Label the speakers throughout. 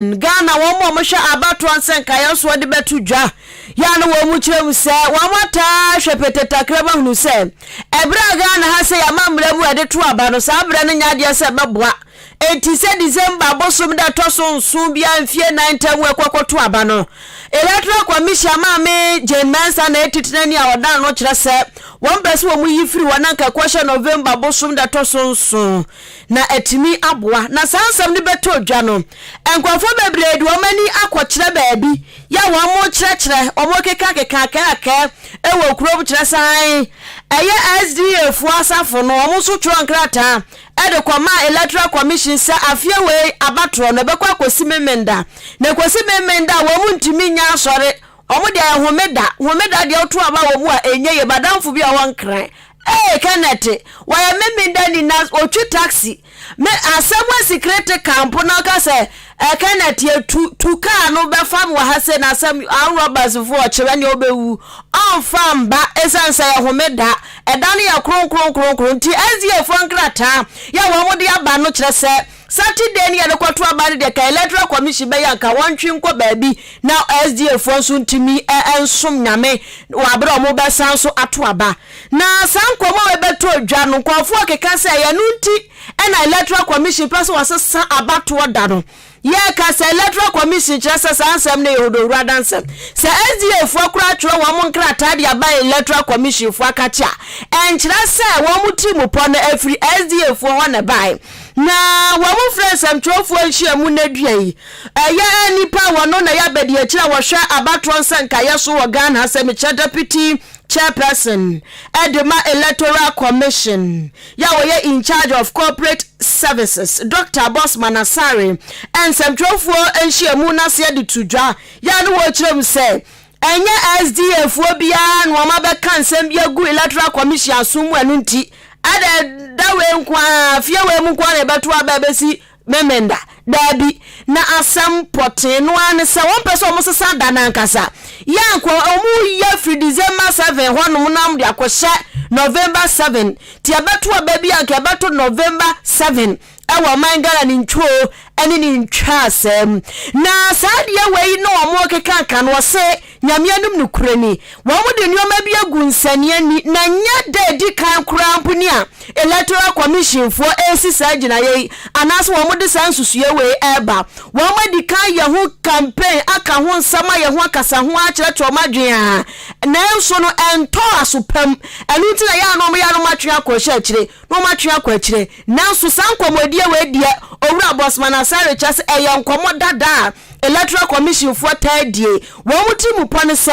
Speaker 1: Ghana wɔn a wɔhwɛ abatoɔ nsɛnkaeɛ soɔ de bɛto dwa yɛ a na wɔn kyerɛ mu sɛ wɔn ataa hwɛ petetakra mu ahunu sɛ ɛberɛ a Ghana ha sɛ yɛama mmara mu a yɛde to aba no saa berɛ no nyɛ adeɛ sɛ ɛbɛboa. Enti sɛ December bosom da ɛtɔ so nson biara mfie nnan ntam ɛkɔkɔto aba no, Electoral Commission maame Jane Mensah na ɛtitenani a ɔda ano kyerɛ sɛ wɔn pɛ sɛ wɔn yi firi hɔ na anka ɛkɔhyɛ November bosom da ɛtɔ so nson na atumi aboa. Na saa nsɛm no bɛtɔ dwa no, nkurɔfoɔ bebree de wɔn ani akɔkyerɛ baabi yɛ a wɔrekyerɛkyerɛ, wɔrekekakeka akɛakɛ wɔ kurom kyerɛ sɛ ae, ɛyɛ SDA foɔ asafo no, wɔn nso twerɛ nkrataa de kɔmaa Electoral Commission sɛ afeɛ wei abatoɔ no ɛbɛkɔ akɔsi Memenda. Na ɛkɔsi Memenda a wɔn ntumi nyɛ asɔre, wɔn deɛ ɛyɛ Homeda, Homeda deɛ woto aba wɔ mu a ɛnyɛ yie. M'adamfo bi a ɔwɔ Nkran, Ee Kenneth, wɔyɛ Memenda ni na ɔtwi taxi. Me asɛm asi critical mpo na ɔka sɛ eh, Kenneth yɛ tu tu kaa no bɛfa me wɔ ha sei na asɛm armed robbers foɔ ɔkyerɛ nea ɔbɛwu ɔmfa mba ɛsiane sɛ yɛ homeda ɛda no yɛ kronkron kronkron nti SDA foɔ nkrataa yɛ wɔn de aba no kyerɛ sɛ Saturday no yɛde kɔto aba no deɛ ka Electoral Commission bɛyɛ anka wɔntwe nkɔ baabi na SDA foɔ nso ntumi nsom Nyame wɔ abere a wɔbɛsan so ato aba. Na saa nkɔmmɔ wei bɛtɔ dwa no, nkurɔfoɔ keka sɛ ɛyɛ ɛno nti na Electoral Commission pɛ sɛ wɔsesa abatoɔ da no. Yɛreka sɛ Electoral Commission kyerɛ sɛ saa nsɛm no yɛ hodowura adansɛm. Sɛ SDA foɔ koraa twerɛ wɔn nkrataa de aba Electoral Commission foɔ akakye a, ɛnkyerɛ sɛ wɔn tirimupɔ no afiri SDA foɔ hɔ na ɛbaeɛ. Na wɔfrɛ nsɛmtwerɛfoɔ nhyiamu nnɛ dua yi. Ɛyɛ nnipa a wɔno na ɛyɛ abadiakyire a wɔhwɛ abatoɔ nsɛnkaeɛ so wɔ Ghana ha sɛ mekyerɛ Deputy Chairperson de ma Electoral Commission yɛ a ɔyɛ in charge of corporate services Doctor Bossman Asare nsɛmtwerɛfoɔ nhyiamu no aseɛ de to dwa yɛ a ne wɔrekyerɛ mu sɛ ɛnyɛ SDA foɔ biara na wɔn abɛka nsɛm bi agu Electoral Commission asom mu ɛno nti ɛdɛ da wei nko ara fie wei mu nko ara na ɛbɛto aba ɛbɛsi Memenda, Dabi, na asɛm pɔtee no ara ne sɛ wɔmpɛ sɛ wɔsesa da no ankasa. Yɛ anka wɔreyɛ firi December 7 hɔnom na wɔde akɔhyɛ November 7. Nti ɛbɛto aba bi a anka ɛbɛto November 7 wɔ ɔman Ghana ne ntwoo ne ne ntwaasɛm. Na saa adeɛ wei na wɔrekeka no wɔse Nyame anom nokorɛ ni, wɔde nneɛma bi agu nsania ani, na nyɛ da a ɛdi kan koraa mpo ni a Electoral Commission foɔ resi saa gyinaeɛ yi anaasɛ wɔde saa nsusuiɛ wei reba. Wɔadi kan ayɛ ho campaign, aka ho nsɛm, ayɛ ho akasa ho akyerɛkyerɛ wɔn adwene a, nanso no ɛntɔɔ aso pa mu. Ɛno nti na ɛyɛ a na wɔyɛ a na wɔatwe akɔ hyɛ akyire, na wɔatwe akɔ akyire. Nanso saa nkɔmmɔdie wei deɛ, Owura Bossman Asare kyerɛ sɛ ɛyɛ nkɔmmɔ dada a Electoral Commission foɔ taa die. Wɔn tirimupɔ ne sɛ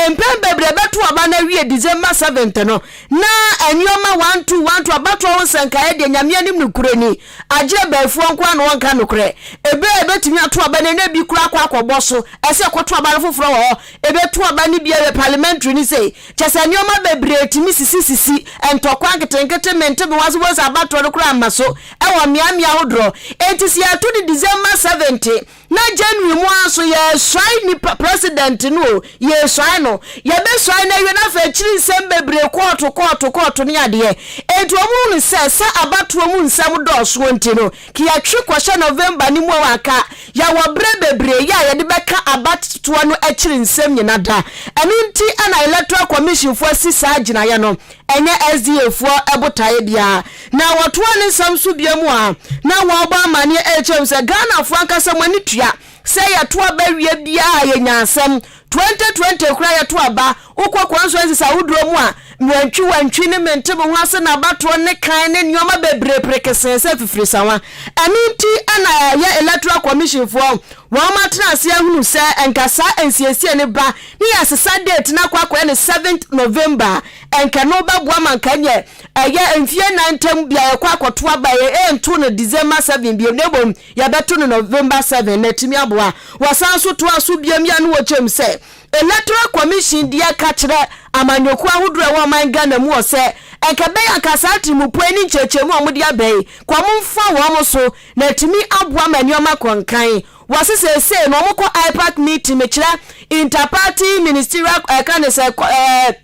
Speaker 1: mpɛn bebree ɛbɛto aba no awie December 7th no, na nneɛma one two one two abatoɔ ho nsɛnkaeɛ deɛ Nyame anim nokorɛ ni, agyerɛ baafuo nko ara na wɔnka nokorɛ. Ɛberɛ a yɛbɛtumi ato aba no na ebi koraa akɔ akɔbɔ so, ɛsɛ yɛkɔto aba no foforɔ wɔ hɔ, ɛbɛto aba no bi awie parliamentary no sei, kyerɛ sɛ nneɛma bebree tumi sisi sisi, ntɔkwa nketenkete mente me ho ase wobɛhu sɛ abatoɔ no koraa mma so wɔ mmeammea ahodoɔ. Enti sɛ yɛto no December 7th na January mu ara nso yɛresuae nipa president no o, yɛresuae no, yɛbɛsuae no awie na afei akyiri nsɛm bebree kɔɔto kɔɔto kɔɔto ne adeɛ. Enti wɔn hunu sɛ sɛ abatoɔ mu nsɛm dɔɔsoɔ nti no, ka yɛtwe kɔhyɛ November no mu a anka yɛwɔ berɛ bebree yɛ a yɛde bɛka abatoɔ no akyiri nsɛm nyina da. Ɛno nti na Electoral Commission foɔ asi saa gyinaeɛ no. Ɛnyɛ SDA foɔ botaeɛ biara. Na wɔtoa ne nsɛm so bio mu a, na wɔrebɔ amaneɛ rekyerɛ mu sɛ Ghanafoɔ ankasa mo ani tua sɛ yɛto aba wie biara a yɛnya asɛm. 2020 koraa yɛto aba, wokɔ constituencies ahodoɔ mu a, wantwi wantwi ne mente me ho ase na abatoɔ ne kan ne nneɛma bebree perekesee sɛ fifirisawa. Ɛno nti na ɛyɛ Electoral Commission foɔ wɔn atena ase ahunu sɛ nka saa nsiesie no ba ne yɛasesa date no akɔ akɔyɛ no 7th November a, nka ɛno bɛboa ma nka ɛnyɛ ɛyɛ mfeɛ nnan ntam bia yɛkɔ akɔto aba yɛ ɛnto no December 7 biom na mmom yɛbɛto no November 7 na atumi aboa. Wɔsan nso toa so biom yɛ no wɔ kyɛm sɛ Electoral Commission deɛ ka kyerɛ amanyɔkuo ahodoɔ a ɛwɔ ɔman Ghana mu wɔ sɛ nka ɛbɛyɛ anka saa atirimupoe ne nkyerɛkyerɛmu a wɔde aba yi ka wɔmfa wɔn so na atumi aboa ma nneɛma kɔ nkan. Wɔse seesei no wɔkɔ IPAC meeting mekyerɛ Inter-Party Ministerial ɛka ne sɛ ɛɛ.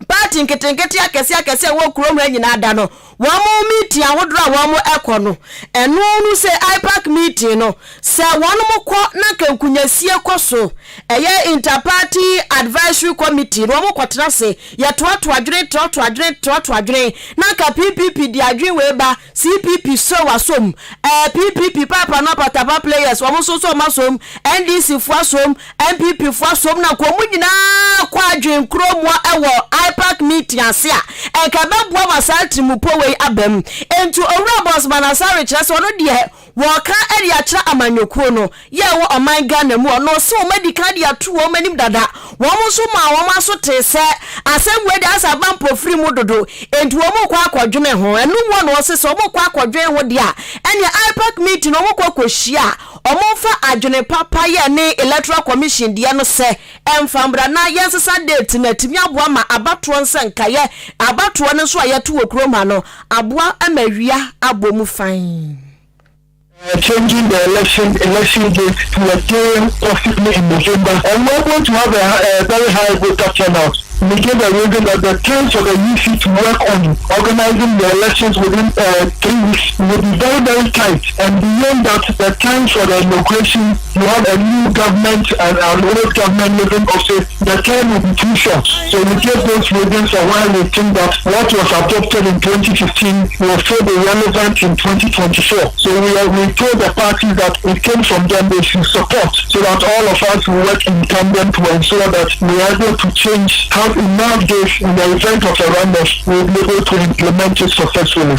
Speaker 1: Party nketenkete akɛseɛ akɛseɛ a ɛwɔ kurom ha nyinaa da no, wɔn meeting ahodoɔ a wɔn kɔ no, ɛno no sɛ IPAC meeting no, sɛ wɔn kɔ na nka nkunyasie kɔ so, ɛyɛ Inter-Party Advisory Committee no, wɔn kɔtena ase, yɛtoatoa adwene, toatoa adwene, toatoa adwene, na nka PPP de adwene wei ba, CPP so asom, ɛɛ PPP paapa no apatapa players, wɔn nso so wɔn asom, NDC foɔ asom, NPP foɔ asom na nka wɔn nyinaa kɔ adwen korɔ mua wɔ IPAC meeting ase a, nka ɛbɛboa ma saa atirimupo wei aba mu. Enti Owura Bossman Asare kyerɛ sɛ ɔno deɛ wɔreka de akyerɛ amanyɔkuo no yɛ ɛwɔ ɔman Ghana mu ɔno ɔse wɔn adi kan de ato wɔn anim dada, wɔn nso maa wɔn aso tee sɛ asɛm wei deɛ asɛ aba mpofiri mu dodo enti wɔn rekɔ akɔdwene ho. Ɛno mu na ɔse sɛ wɔn rekɔ akɔdwene ho deɛ a ɛneɛ IPAC meeting no wɔn kɔ kɔhyia a wɔmfa adwene papa yɛ ne Electoral Commission deɛ no sɛ ɛmfa mmra na yɛnsesa date no atumi aboa ma abatoɔ nsɛnkaeɛ abatoɔ no nso a yɛto wɔ kurom ha no aboa ma awia abɔ mu fann.
Speaker 2: Changing the election election date to a day possibly in November, and we're going to have a, a very high voter turnout. We gave a reason that the time for the EC to work on organizing the elections within 3 weeks will be very, very tight. And beyond that, the time for the inauguration, you have a new government and an old government leaving office, the time will be too short. So we gave those reasons for why we think that what was adopted in 2015 will still be relevant in 2024. So we told the parties that it came from them, they should support so that all of us will work in tandem to ensure that we are able to change, have enough days in the event of a runoff, we will be able to implement it successfully.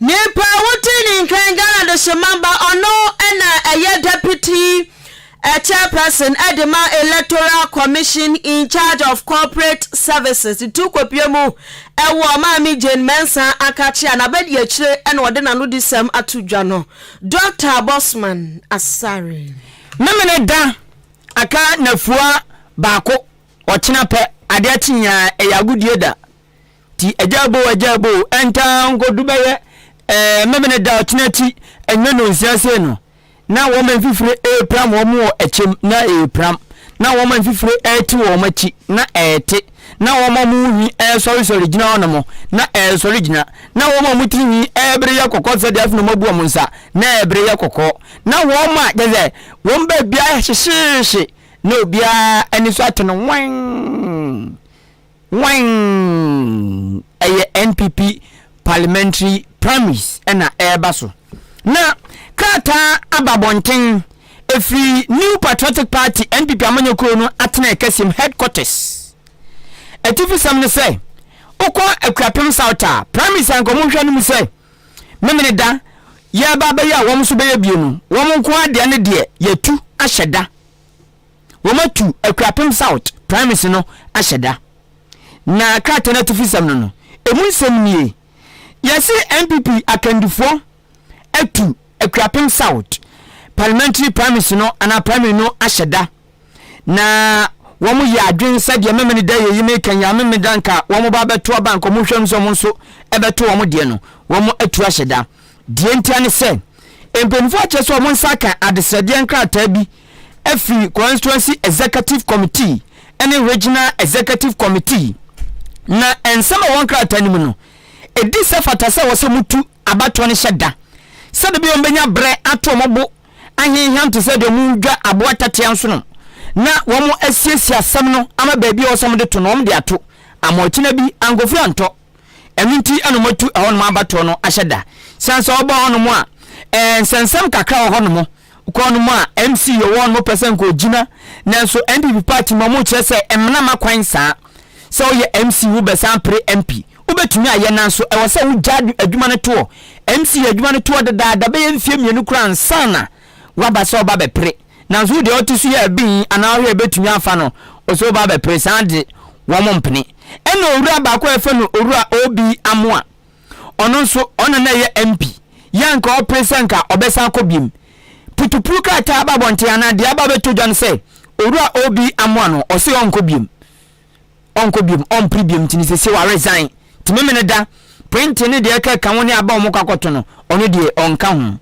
Speaker 1: Nipa wote ne nkan Ghana de hyemamba, ɔno ɛna ɛyɛ deputy chairperson ɛde ma Electoral Commission in charge of corporate services tu kɔpie mu ɛwɔ Maame Jane Mensa Akakye a n'abɛdi akyire ɛna ɔde n'ano di sɛm ato dwa no, Dr Bosman Asare.
Speaker 3: Memene da aka nafua baako, ɔkyena pɛ adeɛ kye nyinaa ɛyɛ agodie da nti agya bo, agya bo ɛntaa nkɔdu bɛyɛ memene da ɔkyena akyi ɛnyɛ no nsia sei no na wɔn mfifire ɛrepram wɔn wɔ akyɛm na ɛrepram, na wɔn mfifire ɛrete wɔn akyi na ɛrete, na wɔn a wɔn hwi ɛresɔresɔre gyina hɔnom na ɛresɔre gyina, na wɔn a wɔn tiri hwi ɛrebere yɛ kɔkɔɔ sɛ deɛ afei na wɔn abu wɔn nsa na ɛrebere yɛ kɔkɔɔ, na wɔn a kyɛ sɛ wɔn baabi ayɛ hyehyeehye na obiara ani so ate no wan wan. Ɛyɛ NPP parliamentary primaries ɛna ɛreba so na krataa aba abɔnten ɛfiri New Patriotic Party, NPP amanyɔkuo no atena kɛseɛm headquarters. Atifi sɛm no sɛ wokɔ Akuapem South a, primaries a nkɔmɔ hwɛ no mu sɛ memene da yɛba bɛyɛ a wɔn nso bɛyɛ bie no, wɔn nko adeɛ no deɛ yɛtu ahyɛ da. Wɔn atu Akuapem South primaries no ahyɛ da na krataa no atifi sɛm no, emu nsɛm nie: yɛse NPP akandifoɔ atu Akuapem South parliamentary primaries no anaa primary no ahyɛ da na wɔn yɛ adwene sɛdeɛ memene da yɛyi meka yi a memene da nka wɔn ba bɛto aba nka wɔn hwɛ no sɛ wɔn nso ɛbɛto wɔn deɛ no, wɔn atu ahyɛ da. Deɛ ntia ne sɛ mpanimfoɔ akyerɛ sɛ wɔn nsa aka adesrɛdeɛ nkrataa bi afiri Constituency Executive Committee ne Regional Executive Committee, na nsɛm a wɔn nkrataa no mu no ɛdi sɛ fata sɛ wɔ sɛ mutu abatoɔ no hyɛ da sɛde bi wɔn bɛnya berɛ ato wɔn bo ahenham te sɛ deɛ wɔn dwa aboa tatea nso no na wɔn asiesie asɛm no ama baabi a wɔsɛ wɔn de to no wɔn de ato ama ɔkyena bi ankɔfiri antɔ. Ɛno nti ɛna wɔatu ɛhɔnom abatoɔ no ahyɛ da. Siane sɛ ɔba hɔnom a, nsɛnsɛm kakra wɔ hɔnom. Wokɔ hɔnom a, MC wɔ hɔnom pɛ sɛ nka ɔgyina, nanso NPP party mu wɔn kyerɛ sɛ mmena ma kwan saa. Sɛ woyɛ MC wobɛsan pere MP. Wobɛtumi ayɛ nanso ɛwɔ sɛ wogya adwuma no toɔ. MC adwuma no toɔ dedaada bɛyɛ mfie 2 koraa ansa na waba sɛ ɔba bɛpere. Nanso wo deɛ ɔte so yɛ abin anaa ɔhwɛ ɛbɛtumi afa no ɔsɛ ɔba abɛpere saa de wɔn mpene. Ɛna owura baako a yɛfrɛ no Owura OB Amoah, ɔno nso ɔna na ɛyɛ MP yɛ anka ɔpere sɛ nka ɔbɛsan akɔ biem. Putupuru krataa aba abɔnten anaa deɛ aba abɛtɔ dwa no sɛ Owura OB Amoah no ɔse ɔnkɔ biem. Ɔnkɔ biom, ɔmpere biom nti no seesei wa resign. Nti memene da, printing ne deɛ ɛka ka ho ne aba a wɔkɔ akɔto no, ɔno deɛ ɔnka ho.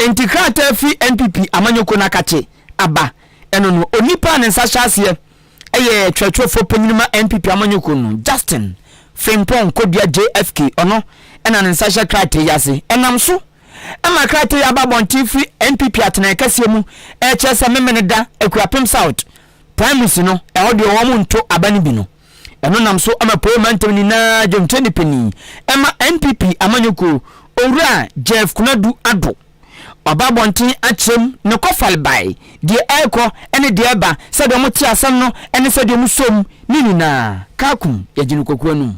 Speaker 3: Nti krataa firi NPP amanyɔkuo no akakye aba, ɛno no onipa a ne nsa hyɛ aseɛ. yɛ twerɛtwerɛfoɔ panyin ma NPP amanyɔkuo no, Justin Frimpong Kodua JFK, ɔno na ne nsa hyɛ krataa yi ase. Ɛnam so ma krataa yi aba abɔnten firi NPP atenaeɛ kɛseɛ mu ɛrekyerɛ sɛ Memeneda Akuapem South primaries no, ɛhɔ deɛ wɔn nto aba no bi no. Ɛno nam so ma Apueeɛ Mantam nyinaa dwamkyerɛni panin ma NPP amanyɔkuo, Owura Jeff Konadu Addo, Waba abɔnten akyerɛm ne kɔfarebae, deɛ ɛrekɔ ne deɛ ɛreba, sɛdeɛ wɔte asɛm no ne sɛdeɛ wɔsɔ mu ne nyinaa. Kakum, yɛgye no kwaku anum.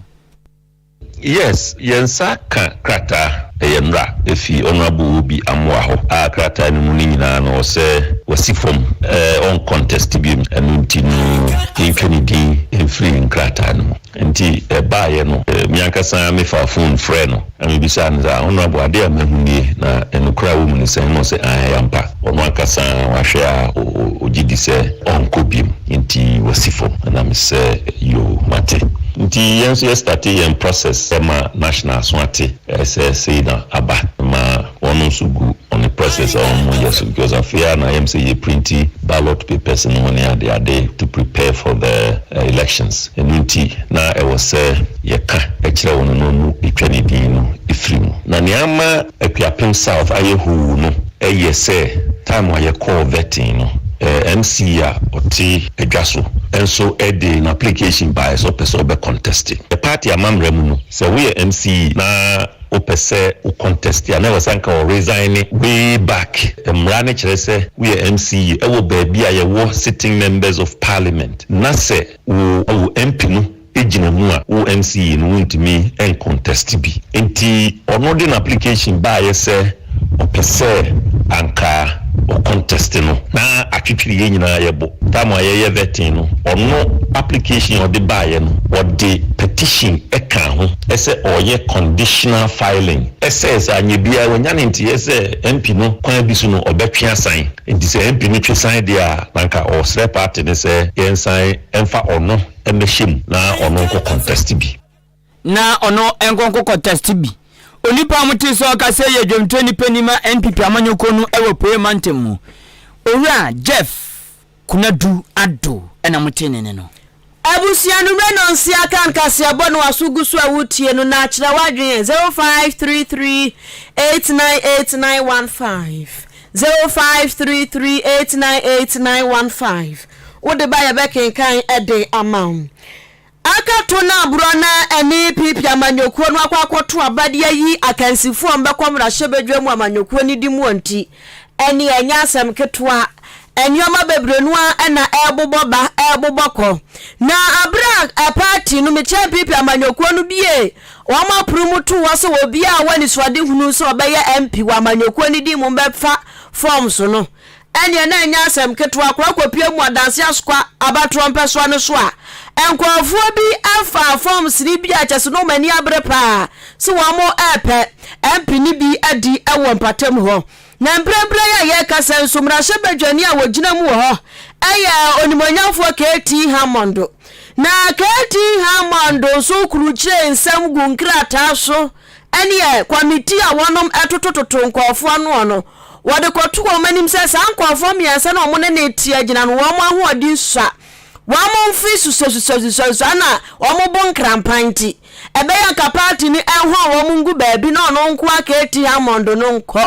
Speaker 4: Yes, yɛn nsa ka krataa, ɛyɛ mmra, efi Honourable Obi Amoah hɔ a krataa no mu no nyinaa no ɔsɛ wasi fam, ɔn contest biom, ɛno nti no yɛntwa ne din mfiri nkrataa no mu. Nti ɛbaeɛ no, me ankasa mefaa phone frɛɛ no na mebisaa no sɛ, ah Honourable, adeɛ a mahu nie, na nokorɛ a ɛwɔ mu ne sɛn? Na ɔse aane ɛyɛ ampa, ɔno ankasa wahwɛ a ɔgye di sɛ ɔnkɔ biom, nti wasi fam. Ɛna mesɛ yoo mate. Nti yɛn nso yɛ starte yɛn process ma National aso ate sɛ sei na aba ma wɔn nso gu on the process a wɔn yɛ so because afei a na ayɛ me sɛ yɛ printi ballot papers no ho ne ade ade to prepare for the elections ɛno nti na ɛwɔ sɛ yɛka kyerɛ wɔn na wɔn twa ne din no firi mu. Na nea ama Akuapem South ayɛ hoo no yɛ sɛ time a yɛkɔɔ vetting no MC a ɔte adwa so nso de n'application baeɛ sɛ ɔpɛ sɛ ɔbɛ contest. Yɛ party amammerɛ mu no sɛ woyɛ MC na wopɛ sɛ wo contest a na ɛwɔ sɛ anka wɔ resigne way back. Mmara no kyerɛ sɛ woyɛ MC wɔ baabi a yɛwɔ sitting members of parliament na sɛ wo wo MP no gyina mu a wo MC no wontumi ncontest bi. Nti ɔno de n'application baeɛ sɛ ɔpɛ sɛ anka ɔ contest no na atwetwere yɛn nyinaa yɛ bo. Time a yɛyɛ vetting no ɔno application a ɔde baeɛ no ɔde petition kaa ho sɛ ɔreyɛ conditional filing sɛ sɛ anyɛ biara wanya ne nteɛ sɛ MP no kwan bi so no ɔbɛtwe asan. Nti sɛ MP no twe san deɛ a na anka ɔresrɛ party no sɛ yɛnsan mfa ɔno mmɛhyɛ mu na ɔno nkɔ contest bi.
Speaker 3: Na ɔno nkɔ nkɔ contest bi. Onipa a wɔtee sɛ ɔkasa yi yɛ dwamtenani panin ma NPP amanyɔkuo no wɔ Apueeɛ Mantam mu, Owura Jeff Konadu Addo na motee ne nne no.
Speaker 1: Abusua no mmerɛ nɔnsia kan kaseɛbɔ no aso gu so a woretie no na kyerɛ w'adwene 0533 898915 0533 898915 wode ba yɛbɛkenkan de ama wo. Aka to no aborɔ na ɛne PP amanyɔkuo no akɔ akɔto aba de ayi akansifoɔ a wɔbɛkɔ mmarahyɛbadwa mu amanyɔkuo no di muo nti, ɛneɛ ɛnyɛ asɛm ketewa. Nneɛma bebree no ara na ɛrebobɔ ba, ɛrebobɔ kɔ. Na aberɛ a party no, mekyerɛ PP amanyɔkuo no bue wɔn apono mu too hɔ sɛ obiara a ɔwɔ anisoadehunu sɛ ɔbɛyɛ MP wɔ amanyɔkuo no din mu bɛfa forms no, Ɛnneɛ na ɛnyɛ asɛm ketewa koraa kɔpue mu adanse asokwa abatoɔ mpɛsoa no so a, nkurɔfoɔ bi faa forms no bi a kyɛ sɛ na wɔn ani abere paa sɛ wɔn repɛ MP no bi adi wɔ mpatam hɔ. Na mprempren yi a yɛrekasa yi nso, mmarahyɛbadwani a wɔgyina mu wɔ hɔ yɛ Onimuonyamfoɔ KT Hammond. Na KT Hammond nso kurukyeree nsɛm gu nkrataa so Ɛneɛ kɔmitii a wɔnom totototo nkorɔfoɔ anoɔ no, wɔde kɔto wɔn anim sɛ saa nkorɔfoɔ mmiɛnsa no a wɔn ne no rete agyina no wɔn ahoɔden sua, wɔn mfe susuasusuasusua na wɔn bo nkrampan nti, ɛbɛyɛ anka party no nhɔn wɔn ngu baabi na ɔno nkoa KT Hammond no nkɔ.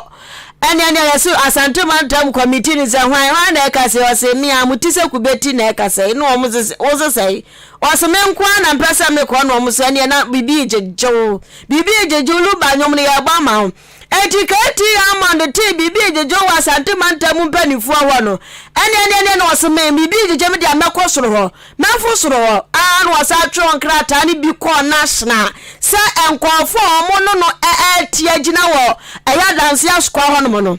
Speaker 1: Ɛneɛ neɛ yɛse Asante Mantam kɔmitii no sɛ hwan hwan na ɛka sei, ɔse mea mo ti sɛ kube ti na ɛka sɛi, na wɔn se wo se sɛi. Ɔse me nko ara na mpɛ sɛ mekɔ na ɔmo sɛ ɛneɛ na biribi regyegye wo, biribi regyegye wo Luba nnwom no yɛrebɔ ama wo. Enti KT Hammond tee biribi regyegye wo wɔ Asante mantam mu mpaninfoɔ hɔ no, ɛneɛ neɛ neɛ na ɔse me biribi regyegye me deɛ mɛkɔ soro hɔ, mɛfo soro hɔ aa na ɔsan twerɛ nkrataa no bi kɔɔ National sɛ nkorɔfoɔ a ɔmo ne no ɛɛte agyina wɔ ɛyɛ Adanse Asukwa hɔnom no.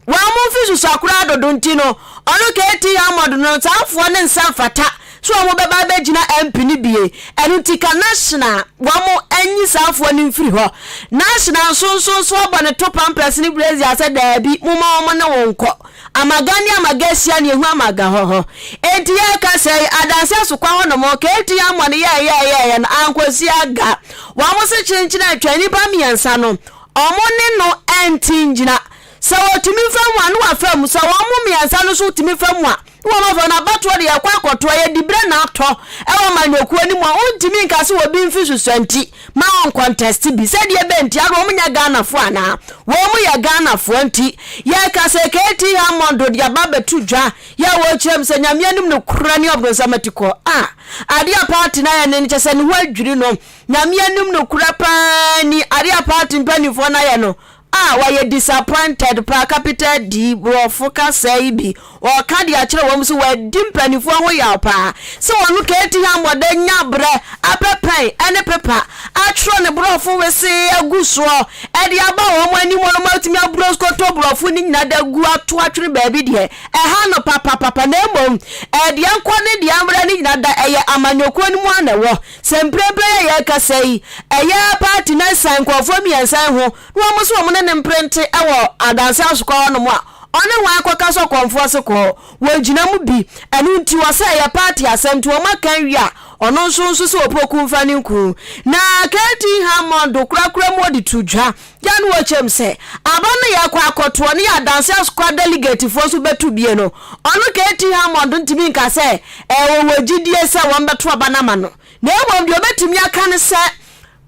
Speaker 1: Wɔn mo mfe susua koraa dodo nti no, ɔno KT Hammond no saa foɔ ne nsa mfata sɛ wɔn bɛba abɛgyina MP no bie. Ɛno nti ka National wɔn mo nyi saa foɔ no mfiri hɔ. National nso nso nso abɔ ne to pampers ne brazier sɛ daabi momma wɔn ne wo nkɔ. Amaga ne amaga ahyia ne ehu amaga hɔ hɔ. Enti yɛreka sɛi, adanse asokwa hɔ nom, KT Hammond yɛɛyɛɛyɛɛyɛ no ankɔsi aga. Wɔn mo se kyenkyen atwa nnipa mmiɛnsa no, Wɔn ne no nte ngyina. Sɛ wɔtumi fa mu a, na wɔafa mu. Sɛ wɔn mmiɛnsa no nso tumi fa mu a, Ne wɔn afa no abatoɔ deɛ yɛkɔ akɔtoɔ yɛ dibrɛ na atɔ ɛwɔ amanyɔkuo no mu a wontumi nka sɛ obi mfi susua nti ma wɔn contest bi sɛdeɛ bɛ nti ara wɔn nyɛ Ghanafoɔ anaa wɔn yɛ Ghanafoɔ nti yɛka sɛ KT Hammond de aba abɛto dwa yɛ a wɔkyerɛ mu sɛ Nyame anim no korɛ ne ɔbronsam atikɔ a adeɛ a party no ayɛ no kyɛ sɛ ne ho adwiri no Nyame anim no korɛ paa ni adeɛ a party mpanimfoɔ no ayɛ no a wɔayɛ disappointed paa capital D borɔfo kasa yi bi wɔka de akyerɛ wɔn sɛ wɔadi mpanimfoɔ ho yaw paa sɛ wɔn KT Hammond anya berɛ apɛ pɛn ne pepa atwerɛ ne borɔfo wesee agu soɔ de aba wɔn anim wɔn atumi abroskoto borɔfo no nyina da gu ato atwene baabi deɛ ɛha no papapapa na mmom ɛdeɛ nkɔ ne deɛ mmerɛ no nyina da ɛyɛ amanyɔkuo no mu a na ɛwɔ Sɛ mprempren a yɛrekasa yi, ɛyɛ party no asian nkurɔfoɔ mmiɛnsa yi ho na wɔn nso wɔn ne no mprente wɔ adanse asokwa hɔnom a, ɔne hwan kɔka sɛ ɔkɔmfoɔ se kɔɔ? Wɔgyina mu bi. Ɛno nti wɔsɛ ɛyɛ party asɛm nti wɔn aka awie a, ɔno nso nso sɛ ɔpɛ oku mfa no nku. Na KT Hammond korakora mu ɔde to dwa yɛ no wɔkyɛm sɛ aba no yɛkɔ akɔtoɔ ne yɛ adanse asokwa delegatefoɔ nso bɛto bie no, ɔno KT Hammond ntumi nka sɛ ɔwɔ gyidie sɛ wɔbɛto aba no ama no, na mmom deɛ ɔbɛtumi aka ne sɛ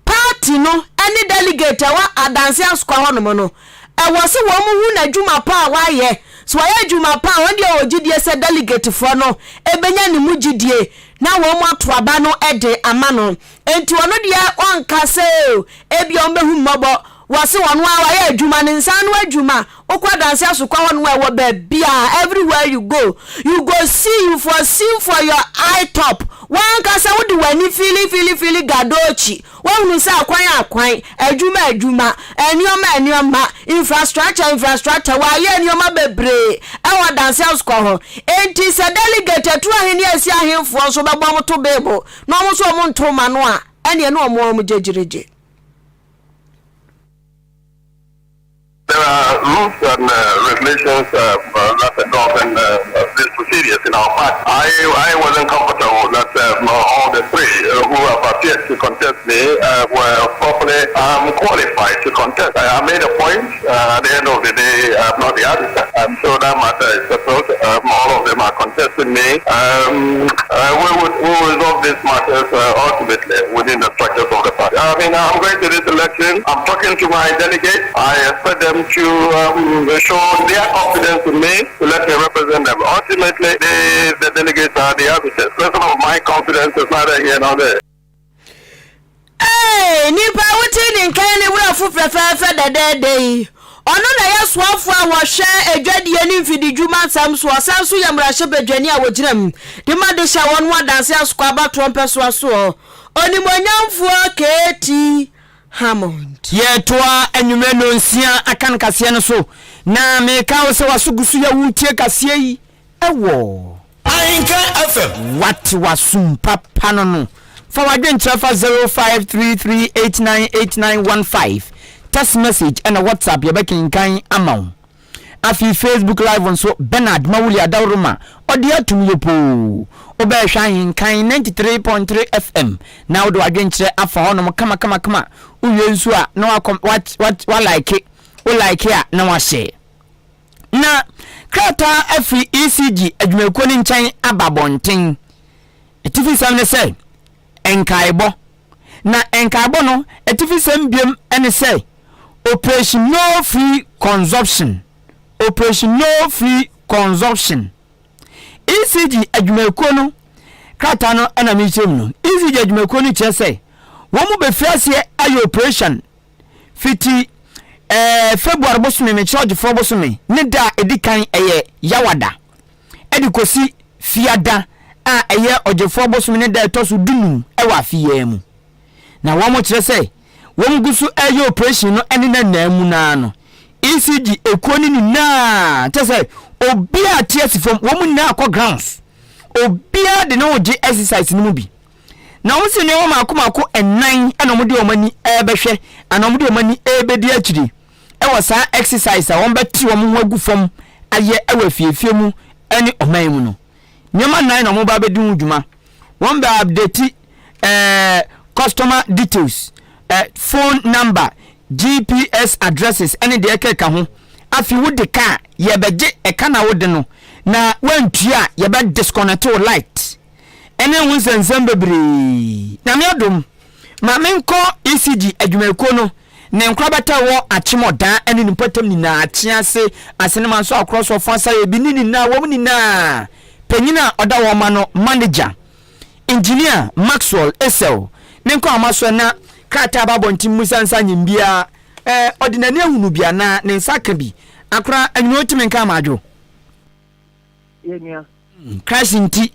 Speaker 1: party no ne delegate a ɛwɔ adanse asokwa hɔnom no, ɛwɔ sɛ wɔn hu n'adwuma pa a wayɛ. Sɛ wayɛ adwuma pa a, wɔn deɛ wɔwɔ gyidie sɛ delegatefoɔ no bɛnya ne mu gyidie na wɔn ato aba no de ama no. Enti ɔno deɛ ɔnka sɛ ebia wɔbɛhu mmɔbɔ. Wɔse ɔno ara wayɛ adwuma, ne nsa ano adwuma. Wokɔ adanse asokwa hɔnom a ɛwɔ baabiara, everywhere you go, you go see, you for see for your eye top. W'ankasa wode w'ani feeli feeli feeli gadoochi. Woahunu sɛ akwan akwan, adwuma adwuma, nneɛma nneɛma, infrastructure infrastructure, wɔayɛ nneɛma bebree ɛwɔ adanse asokwa hɔ. Enti sɛ delegate atu ahene asi ahemfoɔ nso bɛbɔ wɔn to beebo na wɔn nso wɔn nto ma no a, ɛneɛ ne wɔn a wɔn gyegyeregye.
Speaker 2: There are rules and regulations that govern these procedures in our party. I, I wasn't comfortable that all the three who have appeared to contest me were properly um, qualified to contest. I, I made a point. At the end of the day, I'm not the arbiter. Um, so that matter is settled. Um, all of them are contesting me. Um, we, will, we will resolve these matters ultimately within the structures of the party. I mean, I'm going to this election. I'm talking to my delegates. I expect them to um, show their confidence in me to let me represent them. Ultimately, they, the delegates are the arbiters. Person of my confidence is neither here nor there.
Speaker 1: Ee, nipa a wote ne nka ne werɛfo fɛfɛɛfɛ dɛdɛɛdɛ yi. Ɔno na ɛyɛ soafoɔ a wɔhwɛ adwadie ne mfididwuma nsɛm so. Ɔsan nso yɛ mmarahyɛbadwani a wɔgyina mu de ma de hyɛ wɔn ho adanse asokɔ abatoɔ mpɛsoa soɔ. Onimuonyamfoɔ KT Hammond.
Speaker 3: Yɛretoa anwummerɛ nnɔnsia akan kaseɛ no so, na meka wo sɛ w'aso gu so yɛ woretie kaseɛ yi wɔ.
Speaker 5: Ahenka FM.
Speaker 3: Wate w'asom papa no no. Fa w'adwenkyerɛ fa 0533898915, text message ɛna WhatsApp yɛbɛkenkan ama wo. Afei Facebook live nso Bernard Mawuli Adaworoma ɔde atum yopoo. Wobɛɛhwɛ Ahenkan 93.3 FM na wode w'adwenkyerɛ afa hɔnom kamakamakama. Wowie nso a na wakɔ wa wa wa like, wo like a na wahyɛ. Na krataa afiri ECG adwumakuo no nkyɛn aba abɔnten. Atifisɛm ne sɛ, nkaebɔ. Na nkaebɔ no atifisɛm biom ne sɛ, Operation No Free Consumption, Operation No Free Consumption. ECG adwumakuo no krataa no na mekyerɛ mu no. ECG adwumakuo no kyerɛ sɛ wɔn mu bɛfiri aseɛ ayɛ operation fiti ɛɛ February bosome, mekyerɛ ɔgyefoɔ bosome, ne da a ɛdi kan ɛyɛ Yawada, ɛde kɔsi Fiada a ɛyɛ ɔgyefoɔ bosome ne da a ɛtɔ so dunum ɛwɔ afe yi ara mu. Na wɔn kyerɛ sɛ wɔn gu so ɛyɛ operation no ɛne na naa mu naa no, ECG ekuo no nyinaa kyerɛ sɛ obiara te asi fam, wɔn nyinaa kɔ grounds, obiara de ne ho gye exercise no mu bi. Na wɔn si nneɛma mako mako nnan na wɔde wɔn ani rebɛhwɛ anaa wɔde wɔn ani rebɛdi akyiri wɔ saa exercise a wɔbɛte wɔn ho agu fam ayɛ wɔ afiefie mu ne ɔman mu no. Nneɛma nnan na wɔba abɛdi ho dwuma. Wɔn bɛ update eh, customer details, eh, phone number, GPS addresses ne deɛ ɛkeka ho. Afei wode ka a, yɛbɛgye ɛka na wode no. Na woantua a yɛbɛ disconnect wo light ɛne ho nsɛnsɛm bebree. Nyame adom ma menkɔ ECG adwumayɛkuo no ne nkorabata ɛwɔ Akyem Ɔdaa ɛne ne mpɔtam nyinaa, Akyease, Asenema nso Akorɔ so Ɔfo Asayɛ bi ne nyinaa wɔn nyinaa panyin a ɔda wɔn ano manager Engineer Maxwell Esau menkɔ ahomasoɛ na krataa aba abɔnten mmusa nsa nyem biara ɛɛ ɔde n'ani ahunu bi anaa ne nsa aka bi akora anwummerɛ wotumi nka ama adwo.
Speaker 6: Yɛ nua.
Speaker 3: Christ nti.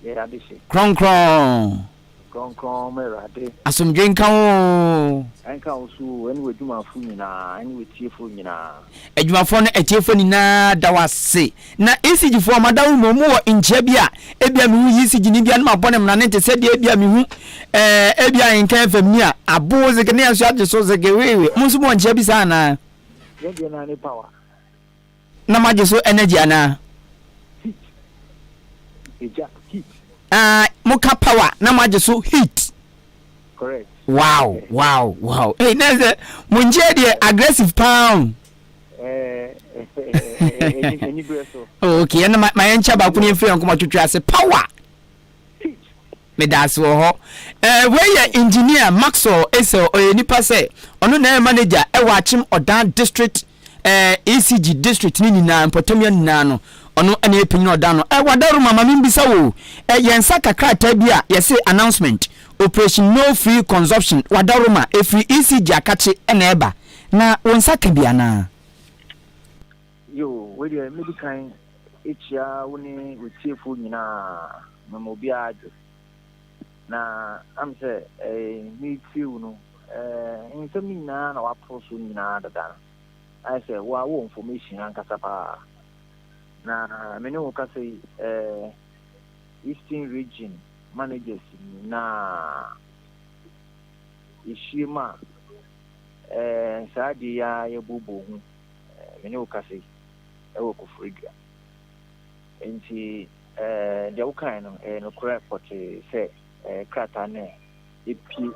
Speaker 6: Yɛ adehye.
Speaker 3: Kronkron.
Speaker 6: Kronkron ma Awurade.
Speaker 3: Asomdwe nka wo oo.
Speaker 6: Ɛnka wo so oo, ɛne w'adwumafo nyinaa, ɛne w'atiefoɔ nyinaa.
Speaker 3: Adwumafoɔ no atiefoɔ nyinaa da wo ase. Na ECG foɔ madaworo mu, wɔn wɔ nkyia bi a ebia mehu ECG ni bi a na mabɔ no mmrane te sɛ deɛ ebia mehu ɛɛ ebia Ahenkan FM ni a aboo zege ne yɛn nso agye so zege weewe. Mo nso mowɔ nkyia bi saa anaa?
Speaker 6: Yɛn deɛ naa ne power.
Speaker 3: Na moagye so energy anaa?
Speaker 6: Heat. Egya, heat.
Speaker 3: Ah, moka power na moagye so heat.
Speaker 6: Correct.
Speaker 3: Wow, wow, wow. Hey, na sɛ mo nkyia deɛ aggressive paa o.
Speaker 6: Eh, aniberɛ so.
Speaker 3: Oh, okay, ɛna ma yɛn nkyia baako ne yɛn firi yɛn nkɔmɔ twitwi ase. Power.
Speaker 6: Heat.
Speaker 3: Meda ase wɔ hɔ. Eh, wei yɛ Engineer Maxwell Esel, ɔyɛ nipa sɛ ɔno na ɛyɛ manager ɛwɔ Akyem Ɔdan District eh, ECG district ne nyinaa, mpɔtamia nyinaa no, ɔno ɛna ɛyɛ panyin ɔdan no. Eh, Wadaroma, ma membisa wo, eh, yɛn nsa ka krataa bi a yɛse announcement, Operation No Free Consumption, Wadaroma, ɛfiri ECG akakye ɛna ɛba, na wo nsa ka bi anaa?
Speaker 6: Yoo, wei deɛ mɛdi kan akyia wo ne w'atiefoɔ nyinaa, mema obiara adwo. Na am sɛ eh, meretie wo no, eh, nsɛm no nyinaa na waporo so nyinaa dada no. Ayɛ sɛ wo a wowɔ information ankasa paa. Na me ne wo kasa yi, eh, Eastern Region managers nyinaa yɛhyiam a, eh, saa adeɛ yi ara yɛbooboo ho, eh, me ne wo kasa yi, ɛwɔ Koforidua. Enti, eh, deɛ wokae no, ɛyɛ nokorɛ pɔtee sɛ, eh, krataa no a ɛpue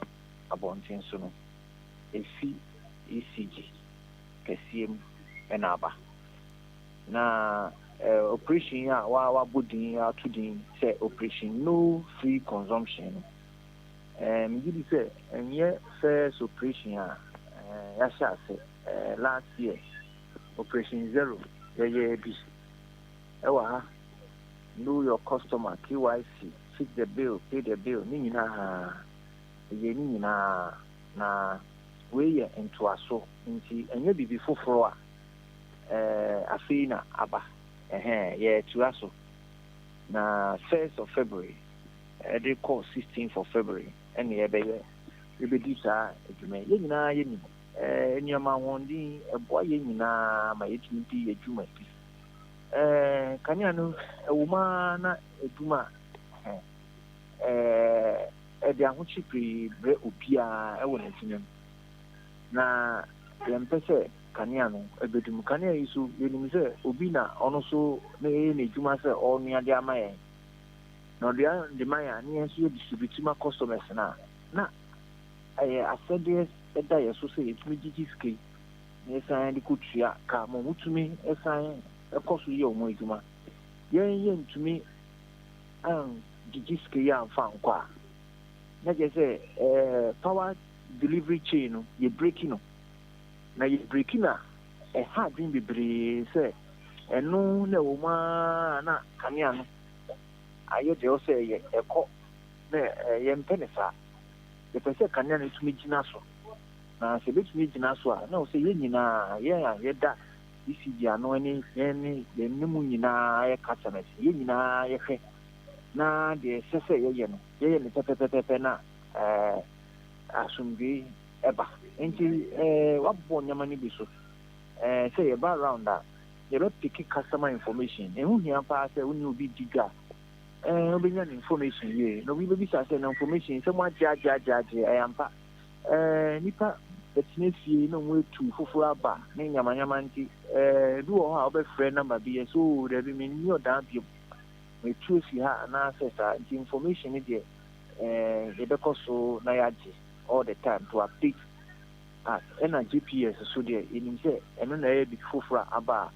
Speaker 6: abɔnten so no, ɛfi ECG kɛseɛ mu na aba. Na eh, operation yi a wɔabɔ din ato din sɛ Operation No Free Consumption no, eh, megye di sɛ ɛnyɛ first operation a eh, yɛahyɛ ase. Eh, last year, Operation Zero, yɛyɛɛ bi ɛwɔ ha. Know your customer, KYC, fix the bill, pay the bill, ne nyinaa, yɛyɛɛ ne nyinaa. Na wei yɛ ntoaso, nti ɛnyɛ biribi foforɔ a eh, afei na aba. Ɛhɛn, yɛretua so. Na first of February ɛde kɔ 16th of February ɛna yɛbɛyɛ, yɛbɛdi saa adwuma yi. Yɛn nyinaa yɛnim, eh, nneɛma ahoɔden ɛboa yɛn nyinaa ma yɛtumi di yɛn dwuma bi. Eh, kanea no ɛwɔ mu ara na ɛdum a, ɛhɛn, eh, ɛde ahokye pii brɛ obiara wɔ n'adwuma mu. Na yɛmpɛ sɛ kanea no bɛdum. Kanea yi so, yɛnim sɛ obi na ɔno nso na ɛyɛ n'adwuma sɛ ɔrenoa de ama yɛn. Na ɔde de ma yɛn a, na yɛn nso yɛ distribute ma customers no a, na ɛyɛ asɛdeɛ da yɛn so sɛ yɛtumi gyegye sika yi na yɛsan de kɔtua ka ma wɔtumi san kɔ so yɛ wɔn adwuma. Yɛn yɛntumi angyegye sika yi amfa ankɔ a, na kyerɛ sɛ eh, power delivery chain no, yɛ breki no. Na yɛ breki no a, ɛha adwene bebree sɛ ɛno na ɛwɔ mu ara na kanea no ayɛ deɛ ɛwɔ sɛ ɛyɛ, ɛkɔ, na yɛmpɛ no saa. Yɛpɛ sɛ kanea no tumi gyina so. Na sɛ ɛbɛtumi agyina so a, na ɛwɔ sɛ yɛn nyinaa, yɛn a yɛda ECG ano ne yɛn ne yɛn ne mu nyinaa yɛ customers, yɛn nyinaa yɛhwɛ na deɛ ɛsɛ sɛ yɛyɛ no, yɛyɛ no pɛpɛpɛpɛ na ɛɛ asomdwoe ɛba. Nti ɛɛ wabobɔ nneɛma no bi so. Ɛɛ sɛ yɛba round a, yɛbɛpeke customer information. Ɛho hia paa sɛ wo ne obi di dwa a, ɛɛ wobɛnya ne information yie. Na obi bɛbisa sɛ na information sɛ moagye agye agye agye, ɛyɛ ampa. Ɛɛ nnipa bɛtena fie na wɔn atu foforɔ aba ne nyamanyama nti, ɛɛ ebi wɔ hɔ a wobɛfrɛ number bi yɛ sɛ oo dabi menni ɔdaa biom. Matu afi ha anaasɛ saa nti information no deɛ eh, yɛbɛkɔ so na yɛagye all the time to update us. Ɛna GPS so deɛ yɛnim sɛ ɛno na ɛyɛ biribi foforɔ a aba a.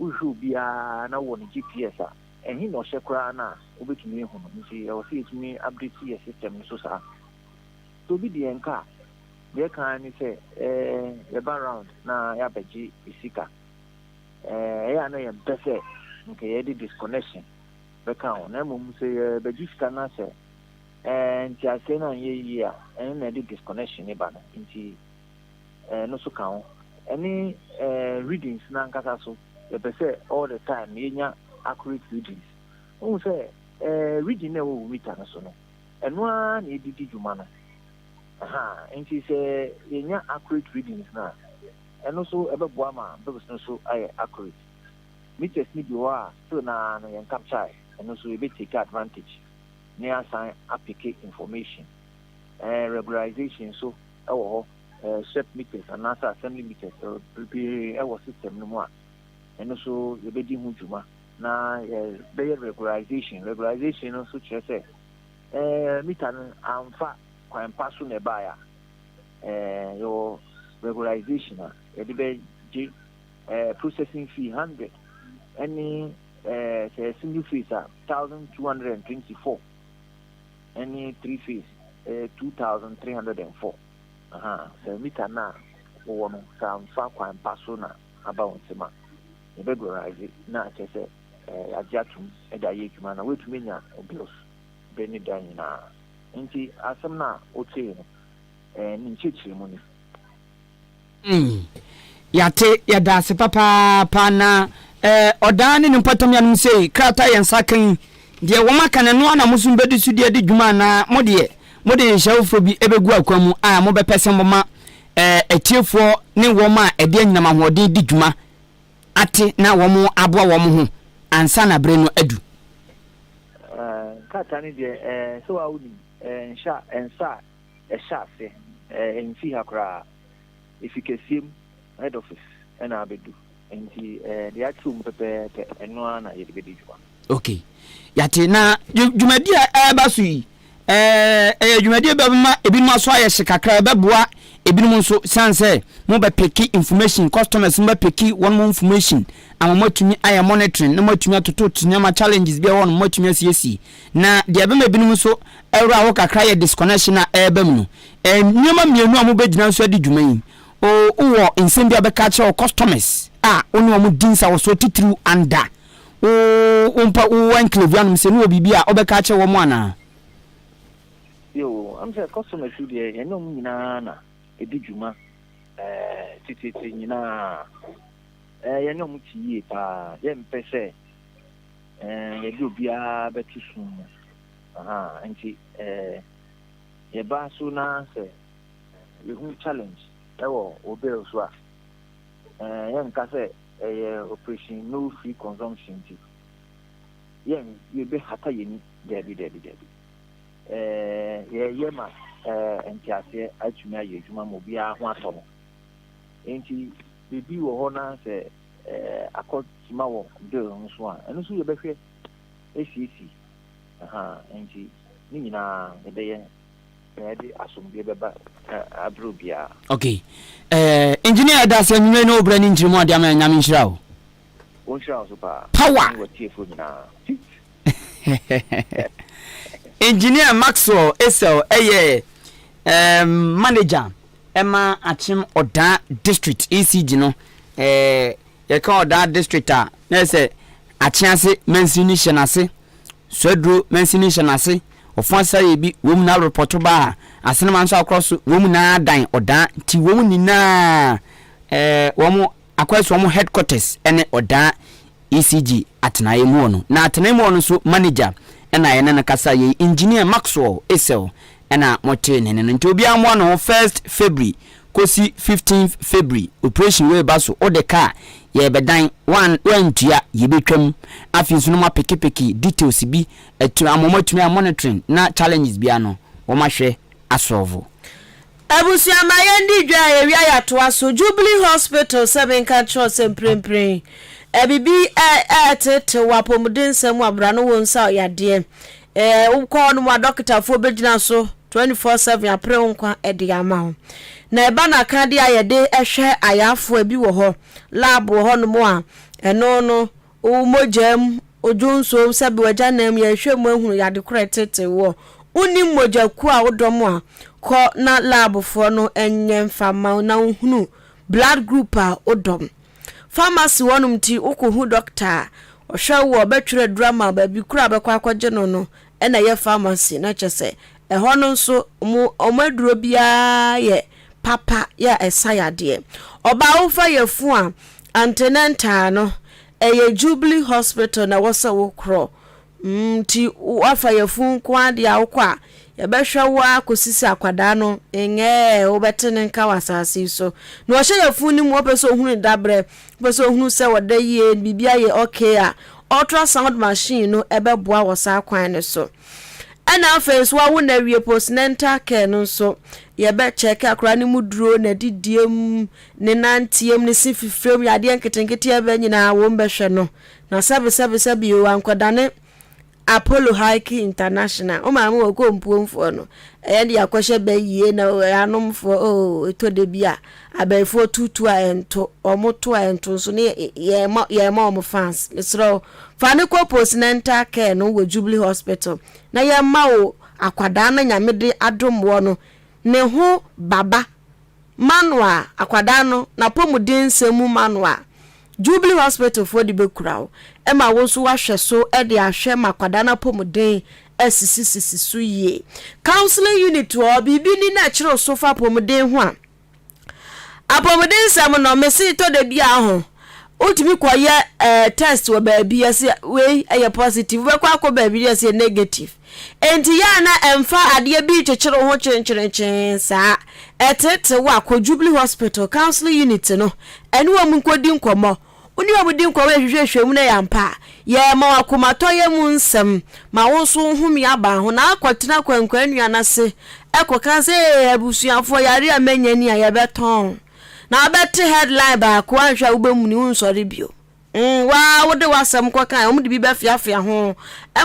Speaker 6: Wohwehwɛ obiara na wowɔ ne GPS a, ɛhe na ɔhyɛ koraa no a, wobɛtumi ahu no. Nti ɛwɔ sɛ yɛtumi update yɛ system no so saa. Sɛ obi di yɛn ka a, deɛ ɛka ara ne sɛ yɛba round na yɛabɛgye sika. Ɛyɛ a na yɛmpɛ sɛ nka yɛde disconnection bɛka ho, na mmom sɛ yɛbɛgye sika na sɛ nteaseɛ no anyɛ yie a, ɛno na ɛde disconnection no ba no. Nti ɛno nso ka ho. Ɛne readings no ankasa so, yɛpɛ sɛ all the time yɛnya accurate readings. Wohu sɛ reading no a ɛwɔ wo meter no so no, ɛno ara na yɛde di dwuma no. Aha, nti sɛ yɛnya accurate readings no a, ɛno nso ɛbɛboa ma bills no nso ayɛ accurate. Meters no bi wɔ hɔ a, still no ara no yɛn capture, ɛno nso yɛbɛ take advantage na yɛasan apeke information. Regularization nso wɔ hɔ, SEP meters anaasɛ assembly meters bebree wɔ system no mu a, ɛno nso yɛbɛdi ho dwuma na yɛbɛyɛ regularization. Regularization no nso kyerɛ sɛ meter no amfa kwan pa so na ɛbaeɛ a, yɛwɔ regularization a yɛde bɛgye processing fee 100 ɛne sɛ yɛ single phase a 1224 ɛne three phase ɛyɛ 2304. Aha, sɛ meter no a wowɔ no sɛ amfa kwan pa so na aba wo nsam a, yɛbɛregularize na akyerɛ sɛ yɛagye atom de ayɛ adwuma na woatumi anya wo bills bere ne da nyinaa. Enti asɛm no a wotee no, ne nkyerɛkyerɛmu ni.
Speaker 3: Mm, yɛate, yɛda ase papaapa. Na eh, ɔdaa ne ne mpɔtam yanom sei, krataa yɛn nsa ka yi, deɛ wɔn aka no, ɛno ara na mo nso mobɛdi so de adi dwuma anaa mo deɛ, mode nhyehyɛe foforɔ bi bɛgu akwan mu a mobɛpɛ sɛ moma eh, atiefoɔ ne wɔn a ɛde anyinam ahoɔden di dwuma ate na wɔn aboa wɔn ho ansa na bere no adu?
Speaker 6: Eh, krataa no deɛ, eh, sɛ waa wonim, eh, nhyɛ a, nsa a ɛhyɛ ase, eh, ɛmfi ha koraa. Efi kɛseɛ mu, head office, na abɛdu. Nti eh, deɛ yɛatwerɛ mu pɛpɛɛpɛ, ɛno ara na yɛde bɛdi dwuma.
Speaker 3: Ok, yɛate. Na dwumadi a ɛreba so yi, eh, ɛyɛ dwumadi a ɛbɛma ebinom aso ayɛ hye kakra, ɛbɛboa ebinom nso, siane sɛ mobɛpeke information, customers no bɛpeke wɔn mo information ama moatumi ayɛ monitoring na moatumi atoto nneɛma challenges bi a ɛwɔ no moatumi asiesie. Na deɛ ɛbɛma ebinom nso ɛwerɛ aho kakra yɛ disconnection a ɛreba mu no. Nneɛma mmienu a mobɛgyina nso adi dwuma yi, o wowɔ nsɛm bi a wobɛka akyerɛ wo customers a wo ne wɔn di nsawɔsoɔ titiriw anda wo wo mpa wo enclave anom sɛ ne wɔ biribi a wobɛka akyerɛ wɔn anaa?
Speaker 6: Yoo, ɛm sɛ customers yi deɛ yɛne wɔn nyinaa na ɛdi dwuma ɛɛ tititi nyinaa. Ɛɛ yɛne wɔn te yie paa. Yɛmpɛ sɛ ɛɛ yɛde obiara bɛto sum mu. Ahaa, nti ɛɛ yɛba so na sɛ yɛhu challenge ɛwɔ wo bill so a, ɛɛ yɛnka sɛ ɛyɛ operation no free consumption nti yɛn yɛbɛhata yɛn ani. Daabi, daabi, daabi. Ɛɛ yɛyɛ ma ɛɛ nteaseɛ atumi ayɛ adwuma ma obiara ho atɔ no. Nti biribi wɔ hɔ na sɛ ɛɛ akɔ sima wɔ bill no so a, ɛno nso yɛbɛhwɛ asiesie. Ahaa, nti ne nyinaa yɛbɛyɛ na yɛde asomdwoeɛ bɛba aberɛ obiara.
Speaker 3: Ok eh, engineer yɛda ase anwummerɛ yi ne wo berɛ ne nkyerɛmu a wode ama yɛn Nyame nhyira wo.
Speaker 6: Ɔnhyira wo so paa
Speaker 3: Power!
Speaker 6: ne w'atiefoɔ nyinaa. Feat.
Speaker 3: Engineer Maxwell Essel yɛ um, manager ɛma Akyem Ɔdaa District ECG no. Eh, yɛka Ɔdaa District a, na yɛ sɛ Akyease mansini no hyɛ n'ase, Suaduro mansini hyɛ n'ase, Ɔfo Asare bi wɔn nyinaa repɔto ba a, Asenema nso akorɔ so, wɔn nyinaa dan Ɔdaa nti wɔn nyinaa eh, wɔn akɔyɛ sɛ wɔn headquarters ne Ɔdaa ECG atenaeɛ mu hɔ no. Na atenaeɛ mu hɔ no nso manager ɛna yɛne no kasa yei, Engineer Maxwell Essel ɛna motee ne nne no. Nti obiara mmoa ne ho first February kɔsi fifteenth February operation wei ba so, wode ka a yɛrebɛdan, woan woantua yɛbɛtwam. Afei nso na wɔapekepeke details bi atu ama wɔatumi a monitoring na challenges biara no wɔahwɛ asɔlvo.
Speaker 1: Abusua ma yɛndi dwa a yɛwia yɛatoa so Jubilee Hospital sɛ menka nkyerɛ wo sɛ mprempren biribi reteetew wɔ apɔmuden nsɛm mu a bra no wɔ nsa yadeɛ wokɔ hɔ nom a dɔkotafoɔ bɛgyina so 24/7 apere wo nkwa de ama wo na ɛba no akadeɛ a yɛde hwɛ ayafoɔ bi wɔ hɔ lab wɔ hɔ nom a Ɛno no, wo mogya mu, wo dwonsɔ mu, sɛbe w'agyanan mu, yɛhwɛ mu ahunu yade korɔ a ɛtetee woɔ. Wonnim mogya kuo a wodɔ mu a, kɔ na labfoɔ no nyɛ mfa mma wo na wohunu blood group a wodɔ mu. Pharmacy hɔnom nti wokɔhu dɔkta a, ɔhwɛ wo a ɔbɛtwerɛ aduro ama wo, baabi korɔ a wobɛkɔ akɔgye no no na ɛyɛ pharmacy na kyerɛ sɛ ɛhɔ no nso wɔn aduro biara yɛ papa yɛ a ɛsa yadeɛ. Ɔbaa wofa yafunu a, antenatal no, ɛyɛ Jubilee Hospital na ɛwɔ sɛ wokorɔ. Mm, nti woafa yafunu nko ara deɛ a wokɔ a, yɛbɛhwɛ wo ara kɔsi sɛ akwadaa no ngɛɛ wobɛte ne nka wɔ asase yi so. Na ɔhyɛ yafunu no mu, ɔpɛ sɛ ɔhunu ne daberɛ, ɔpɛ sɛ ɔhunu sɛ ɔda yie, biribi ayɛ okay a, ultrasound machine no ɛbɛboa wɔ saa kwan no so. Ɛna afei nso wawo no awie postnatal care no nso yɛbɛ check akwadaa no mu duro, n'adidie mu, ne nanteɛ mu, ne se fifire mu, yadeɛ nketenkete a ɛbɛ nyinaa wɔn bɛhwɛ no. Na sɛbe sɛbe sɛbe o ankɔdane Apollo Hike International. Wo maame wɔ kɔ mpuomfoɔ no. Ɛyɛ de akɔhyɛ bɛ yie na anomfoɔ o ɛtɔ da bi a abɛɛfoɔ tutu a ɛnto wɔn to a ɛnto nso ne yɛma yɛma wɔn fans. Mesrɛ wo fa ne kɔ postnatal care no wɔ Jubilee Hospital na yɛma wo akwadaa no Nyame de adom woɔ no ne ho baba manual akwadaa no n'apɔmuden nsɛm mu manual Jubilee Hospital foɔ de bɛkura wo ma wo nso woahwɛ so de ahwɛ ma akwadaa no apɔmuden asisisisi so yie. Counseling unit wɔ hɔ, biribi ni na ɛkyerɛ wo so fa apɔmuden ho a, Apɔmuden nsɛm no, mese tɔ da bi a ho, wotumi kɔyɛ eh, test wɔ baabi, yɛse wei ɛyɛ positive, wobɛkɔ akɔ baabi yɛse negative. Enti yɛ a na ɛmfa adeɛ bi kyekyere wo ho kyenkyerenkyee saa. Ɛtete wo a, kɔ Jubilee Hospital Counseling Unit no, ɛne wɔn nkɔdi nkɔmmɔ. Wo ne wɔn di nkɔmmɔ na hwehwɛhwɛ mu na ɛyɛ ampa a, yɛrema wo akomatɔyam mu nsɛm ma wo nso wo home aba ho na akɔtena kwankwan nnua no ase kɔka sɛ, Ee, abusuafoɔ, yareɛ a manya ni a, yɛbɛtɔn. Na wobɛte headline baako, anhwɛ a wobɛmuni, wonsɔre bio. Mm, wo ara wode w'asɛm kɔkae, wɔn de bi bɛfeafea ho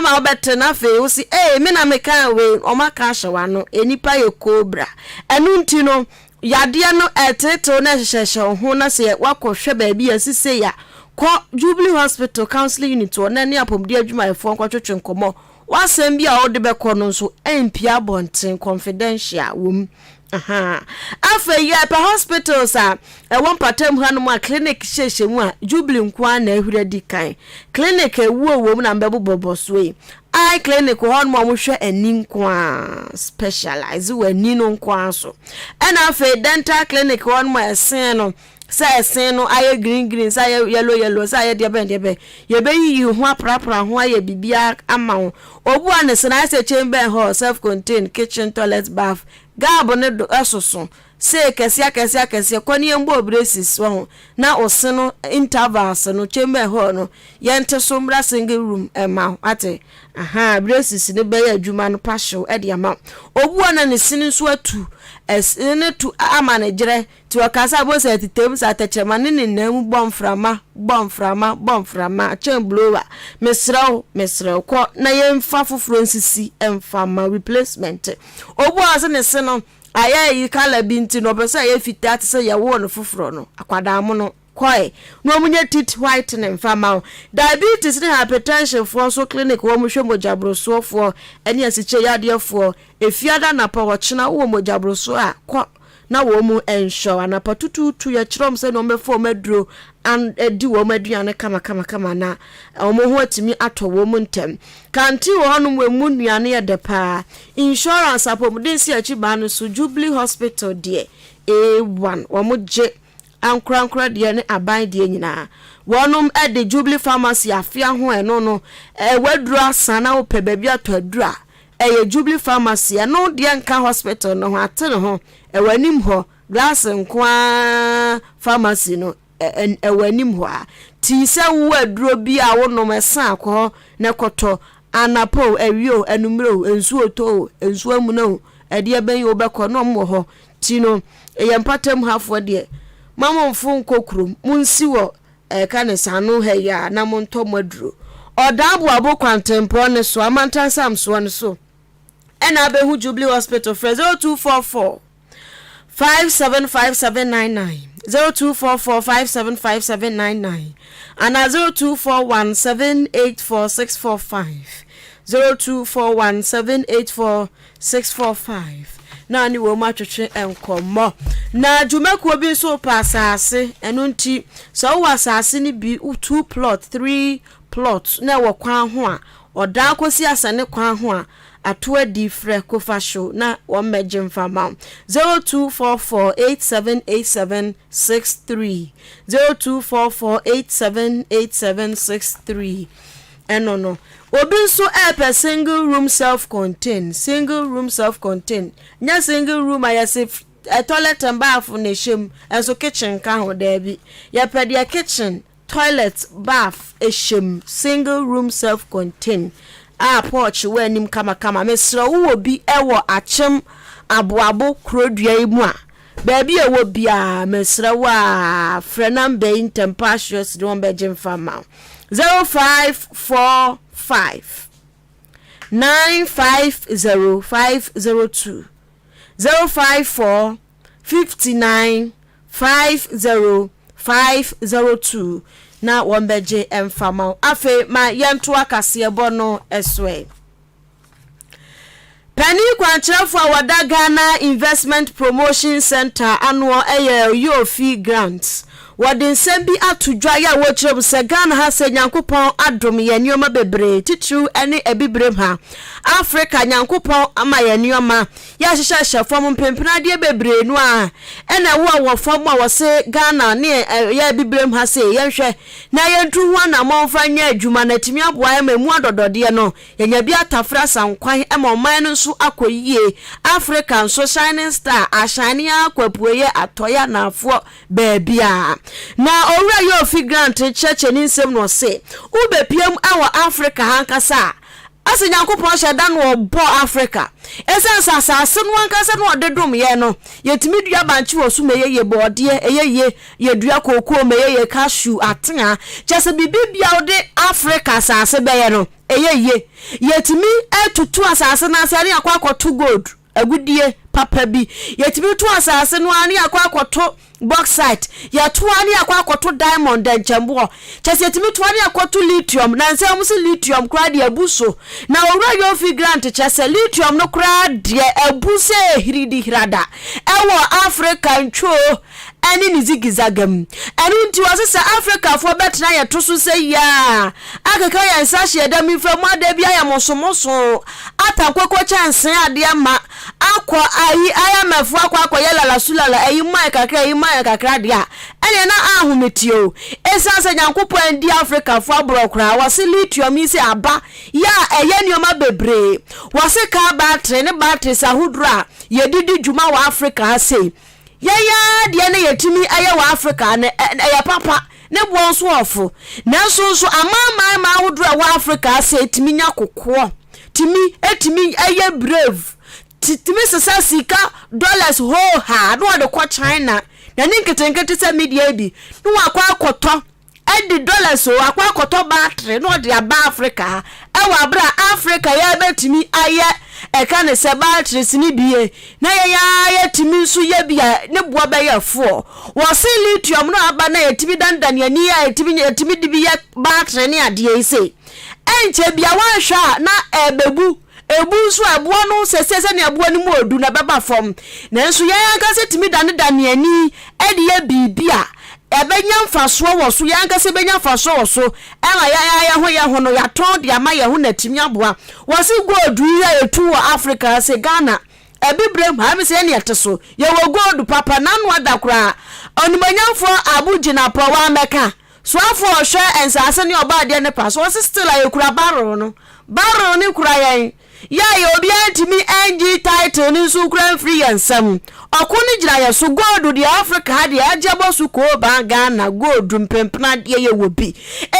Speaker 1: ma wobɛte na afei wo se, Ee, me na mekaa wei, wɔaka ahyɛ w'ano. Nnipa yɛ cobra. Ɛno nti no, Yadeɛ no ɛreteetew na ɛhyehyɛhyɛ wo ho na sɛ woakɔhwɛ baabi a ɛsi sei a, kɔ Jubilee Hospital Counseling Unit hɔ na ne apɔmuden adwumayɛfoɔ nkɔtwetwe nkɔmmɔ. W'asɛm bi a wode bɛkɔ no nso ɛmpue abɔnten, confidential wɔ mu. Ahaa. Afei yɛpɛ hospitals a ɛwɔ mpɔtam hanom a clinic hyehyɛ mu a, Jubilee nko ara na ahuri adi kan. Clinic a ɛwuo wɔ mu na mebɛbobɔbɔ soɔ yi. Eye clinic wɔ hɔnom a wɔhwɛ ani nko ara, specialize wɔ ani no nko ara so. Ɛna afei dental clinic wɔ hɔnom a ɛsen no, sɛ ɛsen no ayɛ green green, sɛ ayɛ yellow yellow, sɛ ayɛ deɛ bɛn deɛ bɛn, yɛbɛyiyi ho aprapra ho ayɛ biribiara ama wo. Obu a ne se no ayɛ sɛ chamber hall, self contained, kitchen, toilet, bath, gab no do ɛsoso, see kɛseɛ akɛseɛ akɛseɛ, kɔ ne yɛmbɔ braces wɔ ho, na ose no intervals no, chamber hall no, Yɛnte so mmra single room mma wo wate ahaa braces no bɛyɛ adwuma no pa hyew de ama wo. Obi wɔ na ne sini nso atu ɛsene no tu ama no gyerɛ nti ɔkasa a wobɛhu sɛ ɛtetɛ mu sɛ atɛkyerɛma ne ne nan mu bɔ mframa bɔ mframa bɔ mframa kyɛn blower. Mesrɛ wo mesrɛ wo kɔ na yɛmfa foforɔ nsisi mfa ma replacement. Obi wɔ hɔ a ɔse ne se no ayɛ ayi colour bi nti no ɔpɛ sɛ ɛyɛ fitaa te sɛ yɛwoo no foforɔ no akwadaa mono. Kɔe na wɔn nyɛ teeth whitening nfa mma wo. Diabetes ne hypertension foɔ nso clinic wɔn hwɛ mogya borosoɔ foɔ ɛne asikyire yadeɛ foɔ. Efiada anapa ɔkyena wowɔ mogya borosoɔ a kɔ na wɔn nhwɛ wo. Anapa tutuutu yɛkyerɛ wɔn sɛdeɛ wɔn bɛfa wɔn aduro an adi wɔn aduane kama kama kama na wɔn ho atumi atɔ wɔn ntɛm. Canteen wɔ hɔnom wɔ emu nnuane yɛ dɛ paa. Insurance apɔmuden si akyi baa no so Jubilee Hospital deɛ A1 wɔn gye ankorankora deɛ ne aban deɛ nyinaa. Wɔnom de Jubilee Pharmacy afea ho ɛno no waduro asa na wopɛ baabi atɔ aduro a, ɛyɛ Jubilee Pharmacy. Ɛno deɛ nka hospital no ho, ate ne ho, ɛwɔ anim hɔ, glass nko ara pharmacy no ɛwɔ anim hɔ a. Tii sɛ wowɔ aduro bi a wonom ɛsa a kɔ hɔ na kɔtɔ, anapa o, awia o, anummerɛ o, nsuo tɔ o, nsuo amuna o, ɛdeɛ bɛn o wobɛkɔ na wɔn wɔ hɔ. Nti no, yɛ mpatam hafoɔ deɛ, ma momfo nkɔ kurom, monsi wɔ ɛka ne sɛ ano ha yi a na montɔ mo aduro. Ɔdaa Boabo kwantempɔn no so, Amantan Samsoɔ no so, ɛna abɛhu Jubilee Hospital, frɛ 0244 575799, 0244 575799 anaa 0241 784 645, 0241 784 645 na ne wɔn atwetwe nkɔmmɔ. Na dwumakuo bi nso repɛ asase, ɛno nti sɛ wowɔ asase no bi, two plot, three plot na ɛwɔ kwan ho a, ɔdan kɔsi asɛne kwan ho a, ato adi frɛ Kofa Show na wɔn mmɛgye mfa ma wo. 0244 8787 63, 0244 8787 63 ɛno no. Obi nso ɛɛpɛ single room self contain, single room self contain, nyɛ single room a yɛse toilet and bath na ɛhyɛ mu ɛnso kitchen ka ho, daabi, yɛpɛ deɛ kitchen, toilet, bath ɛhyɛ mu, single room self contain a porch wɔ anim kamakama. Mesrɛ, wowɔ bi ɛwɔ Akyem Aboabo kurodua yi mu a, baabi a ɛwɔ biara, mesrɛ wo a, frɛ number yi ntɛmpa ahyeɛ de wɔn bɛgye mfa ma wo: 0545 950 502, 054 59 50 502 na wɔn bɛgye mfa ma wo. Afei ma yɛnto akaseɛbɔ no ɛsoɛ. Panin kwankyerɛfoɔ a wɔda Ghana Investment Promotion Center ano yɛ Yoofi Grant. Wɔde nsɛm bi ato dwa yɛ a wɔkyerɛ mu sɛ Ghana ha sɛ Nyankopɔn adom yɛ nneɛma bebree, titiriw ne Abibirem ha, Africa, Nyankopɔn ama yɛ nneɛma yɛahyehyɛhyɛ fam mpempenadeɛ bebree no a ɛna ɛwɔ wɔ fam a wɔse Ghana ne yɛ Abibirem ha se yɛnhwɛ na yɛntu ho anammɔmfa nyɛ adwuma na atumi aboa yɛn ma emu adɔdɔdeɛ no yɛnya bi atafra sankwan ma ɔman no nso akɔ yie. Africa nso shining star ahyane akɔ apueɛ, atɔeɛ, anaafoɔ baabi a. Na Owura Yoofi Grant kyerɛkyerɛ ne nsɛm no, ɔse wobɛpiem wɔ Africa ha ankasa a, asɛ Nyankopɔn hyɛ da no ɔbɔ Africa, ɛsiane sɛ asase no ankasa no ɔde dom yɛn no, yɛtumi dua bankye wɔ so ma ɛyɛ yie, bɔɔdeɛ ɛyɛ yie, yɛdua kookoo ma ɛyɛ yie, cashew, atea, kyɛ sɛ biribi bia wode Africa asase bɛyɛ no ɛyɛ yie. Yɛtumi atutu asase no ase ne akɔ akɔto gold agudie papa bi, yɛtumi to asase no ara ne akɔ akɔto bauxite, yɛto a ne akɔ akɔto diamond dɛnkyɛnboɔ, kyɛ sɛ yɛtumi to a ne akɔto lithium. Na nsɛm sɛ lithium koraa deɛ abu so, na Owura Yofi Grant kyɛ sɛ lithium no koraa deɛ abu sɛ hiridi hirada ɛwɔ Africa ntwoo ɛne ne zigizaga mu. Ɛno nti wɔse sɛ Africafoɔ bɛtena yɛto so sɛ yia akeka yɛn nsa hyɛ dɛm mfa mu ada bi ayɛ mosomoso atankoko kyɛnsee adeɛ ma akɔ ayi IMF akɔ akɔyɛ lalasulala ayi maa kakra ayi maa kakra deɛ a, ɛneɛ na ahometie o. Ɛsiane sɛ Nyankopɔn andi Africafoɔ aborɔ koraa, wɔse lithium yi sɛ aba yɛ a ɛyɛ nneɛma bebree. Wɔse car battery ne batteries ahodoɔ a yɛde di dwuma wɔ Africa ha sei, yɛn deɛ ne yɛtumi ɛyɛ wɔ Africa no, ɛyɛ papa, ne boɔ nso ɔfo. Nanso nso amanaman ma ahodoɔ a ɛwɔ Africa ase tumi nya kokoɔ, tumi etumi ɛyɛ brave, tumi sesa sika dollars hoo ha na wɔde kɔ China na ne nketenkete sɛ media bi na wakɔ akɔtɔ ɛde dollars o akɔ akɔtɔ battery na ɔde aba Africa ha, ɛwɔ abere a Africa yɛbɛtumi ayɛ ɛka ne sɛ batteries ne bie na yɛn ara yɛtumi nso yɛ bi a ne boɔ bɛyɛ foɔ. Wɔse lithium no aba na yɛtumi dandan ani a yɛtumi de bi yɛ battery ne adeɛ yi se ɛnkyɛ bia wɔanhwɛ a na ɛbɛbu ebu nso a ɛboɔ no sɛsɛ sɛnea ɛboɔ no mu odu na ɛbɛba fam. Nanso yɛn ankasa tumi danedane ani ɛde yɛ biribi a ɛbɛnya mfasoɔ wɔ so, yɛn ankasa bɛnya mfasoɔ wɔ so ɛma yɛn yɛn ho yɛn ho no yɛatɔn de ama yɛn ho na tumi aboa. Wɔsi gold yi a yɛtu wɔ Africa sɛ Ghana Abibirem ha mi sɛ yɛne yɛte so yɛwɔ gold papa. N'ano ada koraa, ɔnumonyamfoɔ Abu Jinapor wa mɛka soafoɔ ɔhwɛ nsaase ne ɔbaadeɛ ne pa so, wɔsi still a yɛkura barrel no, barrel ne kura yɛn yɛ a yɛ obiara ntumi ngye title ne nso kura mfiri yɛn nsam. Ɔko no gyina yɛ so. Gold deɛ, Africa ha deɛ agye bɔ so kooba. Ghana gold mpempena deɛ yɛwɔ bi.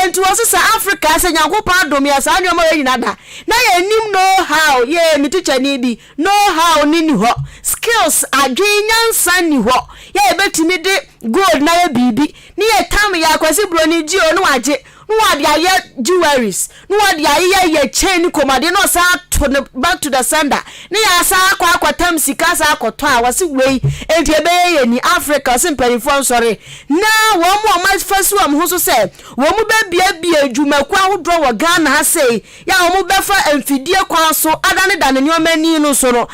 Speaker 1: Nti wɔsi sɛ Africa sɛ Nyankopɔn adom yɛ saa nneɛma wɔ nyina da na yɛnim know how yɛ me teacher ni bi know how ne ni hɔ, skills, adwene, nyansa ni hɔ yɛ yɛbɛtumi de gold na yɛ biribi ne yɛ tam yɛ Akwasi Buroni gye o ne wagye. na wɔde ayɛ jewelries, na wɔde ayeyɛ yɛ chain ne kɔnmuadeɛ na ɔsan ato no back to the sender ne yɛasan akɔ akɔtam sika san akɔtɔ a wɔse wei enti ɛbɛyɛ yɛ ni Africa ɔse mpanimfoɔ nsɔre na wɔn a wɔafa si wɔn ho so sɛ wɔn bɛbiabia adwumakuo ahodoɔ wɔ Ghana ha sei yɛ a wɔn bɛfa mfidie kwan so adanedane nneɛma ani no so no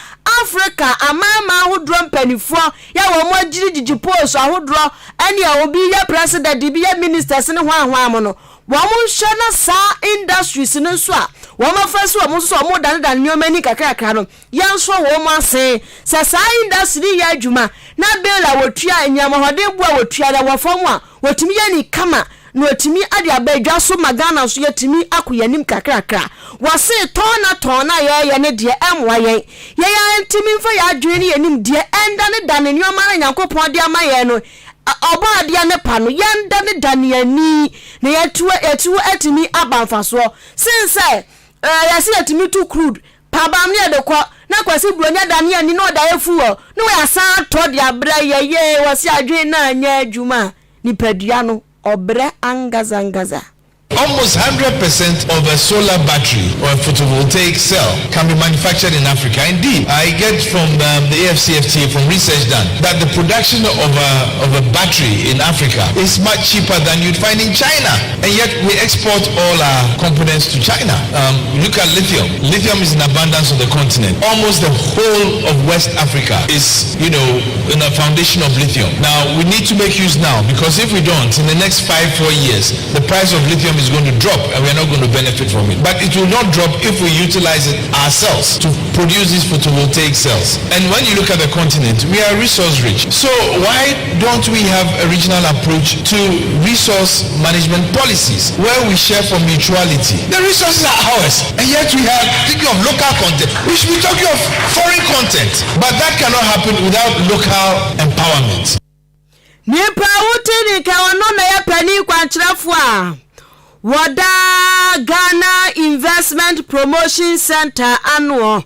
Speaker 1: Africa amanman ahodoɔ mpanimfoɔ yɛ a wɔn agyirigyigyi post ahodoɔ ɛne obi yɛ president bi yɛ ministers ne hwan hwan mo no Wɔn nhwɛ na saa industries no nso a wɔn afa si wɔn nso sɛ wɔn danedane nneɛma ani kakrakra no, yɛnsɔ wɔn ase. Sɛ saa industry no yɛ adwuma na bill a wɔtua, nneɛmahɔden bo a wɔtua no wɔ fam a, wɔtumi yɛ no kama na wɔtumi de aba dwa so ma Ghana nso yɛtumi akɔ yɛn anim kakrakra. Wɔse tɔn na tɔn no a yɛyɛ no deɛ ɛmmoa yɛn. Yɛn ara ntumi mfa yɛn adwene ne yɛn nimdeɛ ndanedane nneɛma no a Nyankopɔn de ama yɛn no. Ɔbɔadeɛ no pa no, yɛndanedane yɛn ani na yɛatu atumi aba mfasoɔ sen sɛ yɛse yɛtumi tu crude pabam ne yɛde kɔ na Kwasi Buronya dane ani na ɔde ayɛ fuel na wɔasan atɔ de abrɛ yɛ yee wɔse adwene no anyɛ adwuma a nipadua no ɔbrɛ angaza angaza.
Speaker 5: Almost 100% of a solar battery or a photovoltaic cell can be manufactured in Africa. Indeed, I get from the AfCFTA, from research done, that the production of a, of a battery in Africa is much cheaper than you'd find in China. And yet we export all our components to China. Look at lithium. Lithium is in abundance on the continent. Almost the whole of West Africa is, in a foundation of lithium. Now, we need to make use now because if we don't, in the next 5, 4 years, the price of lithium is going to drop and we are not going to benefit from it. But it will not drop if we utilize it ourselves to produce these photovoltaic cells. And when you look at the continent, we are resource rich. So why don't we have a regional approach to resource management policies where we share for mutuality? The resources are ours, and yet we are thinking of local content. We should be talking of foreign content. But that cannot happen without local empowerment.
Speaker 1: Nipa wote ne nka ɔno na yɛ panin kwankyerɛfoɔ a wɔda Ghana Investment Promotion Center anoɔ,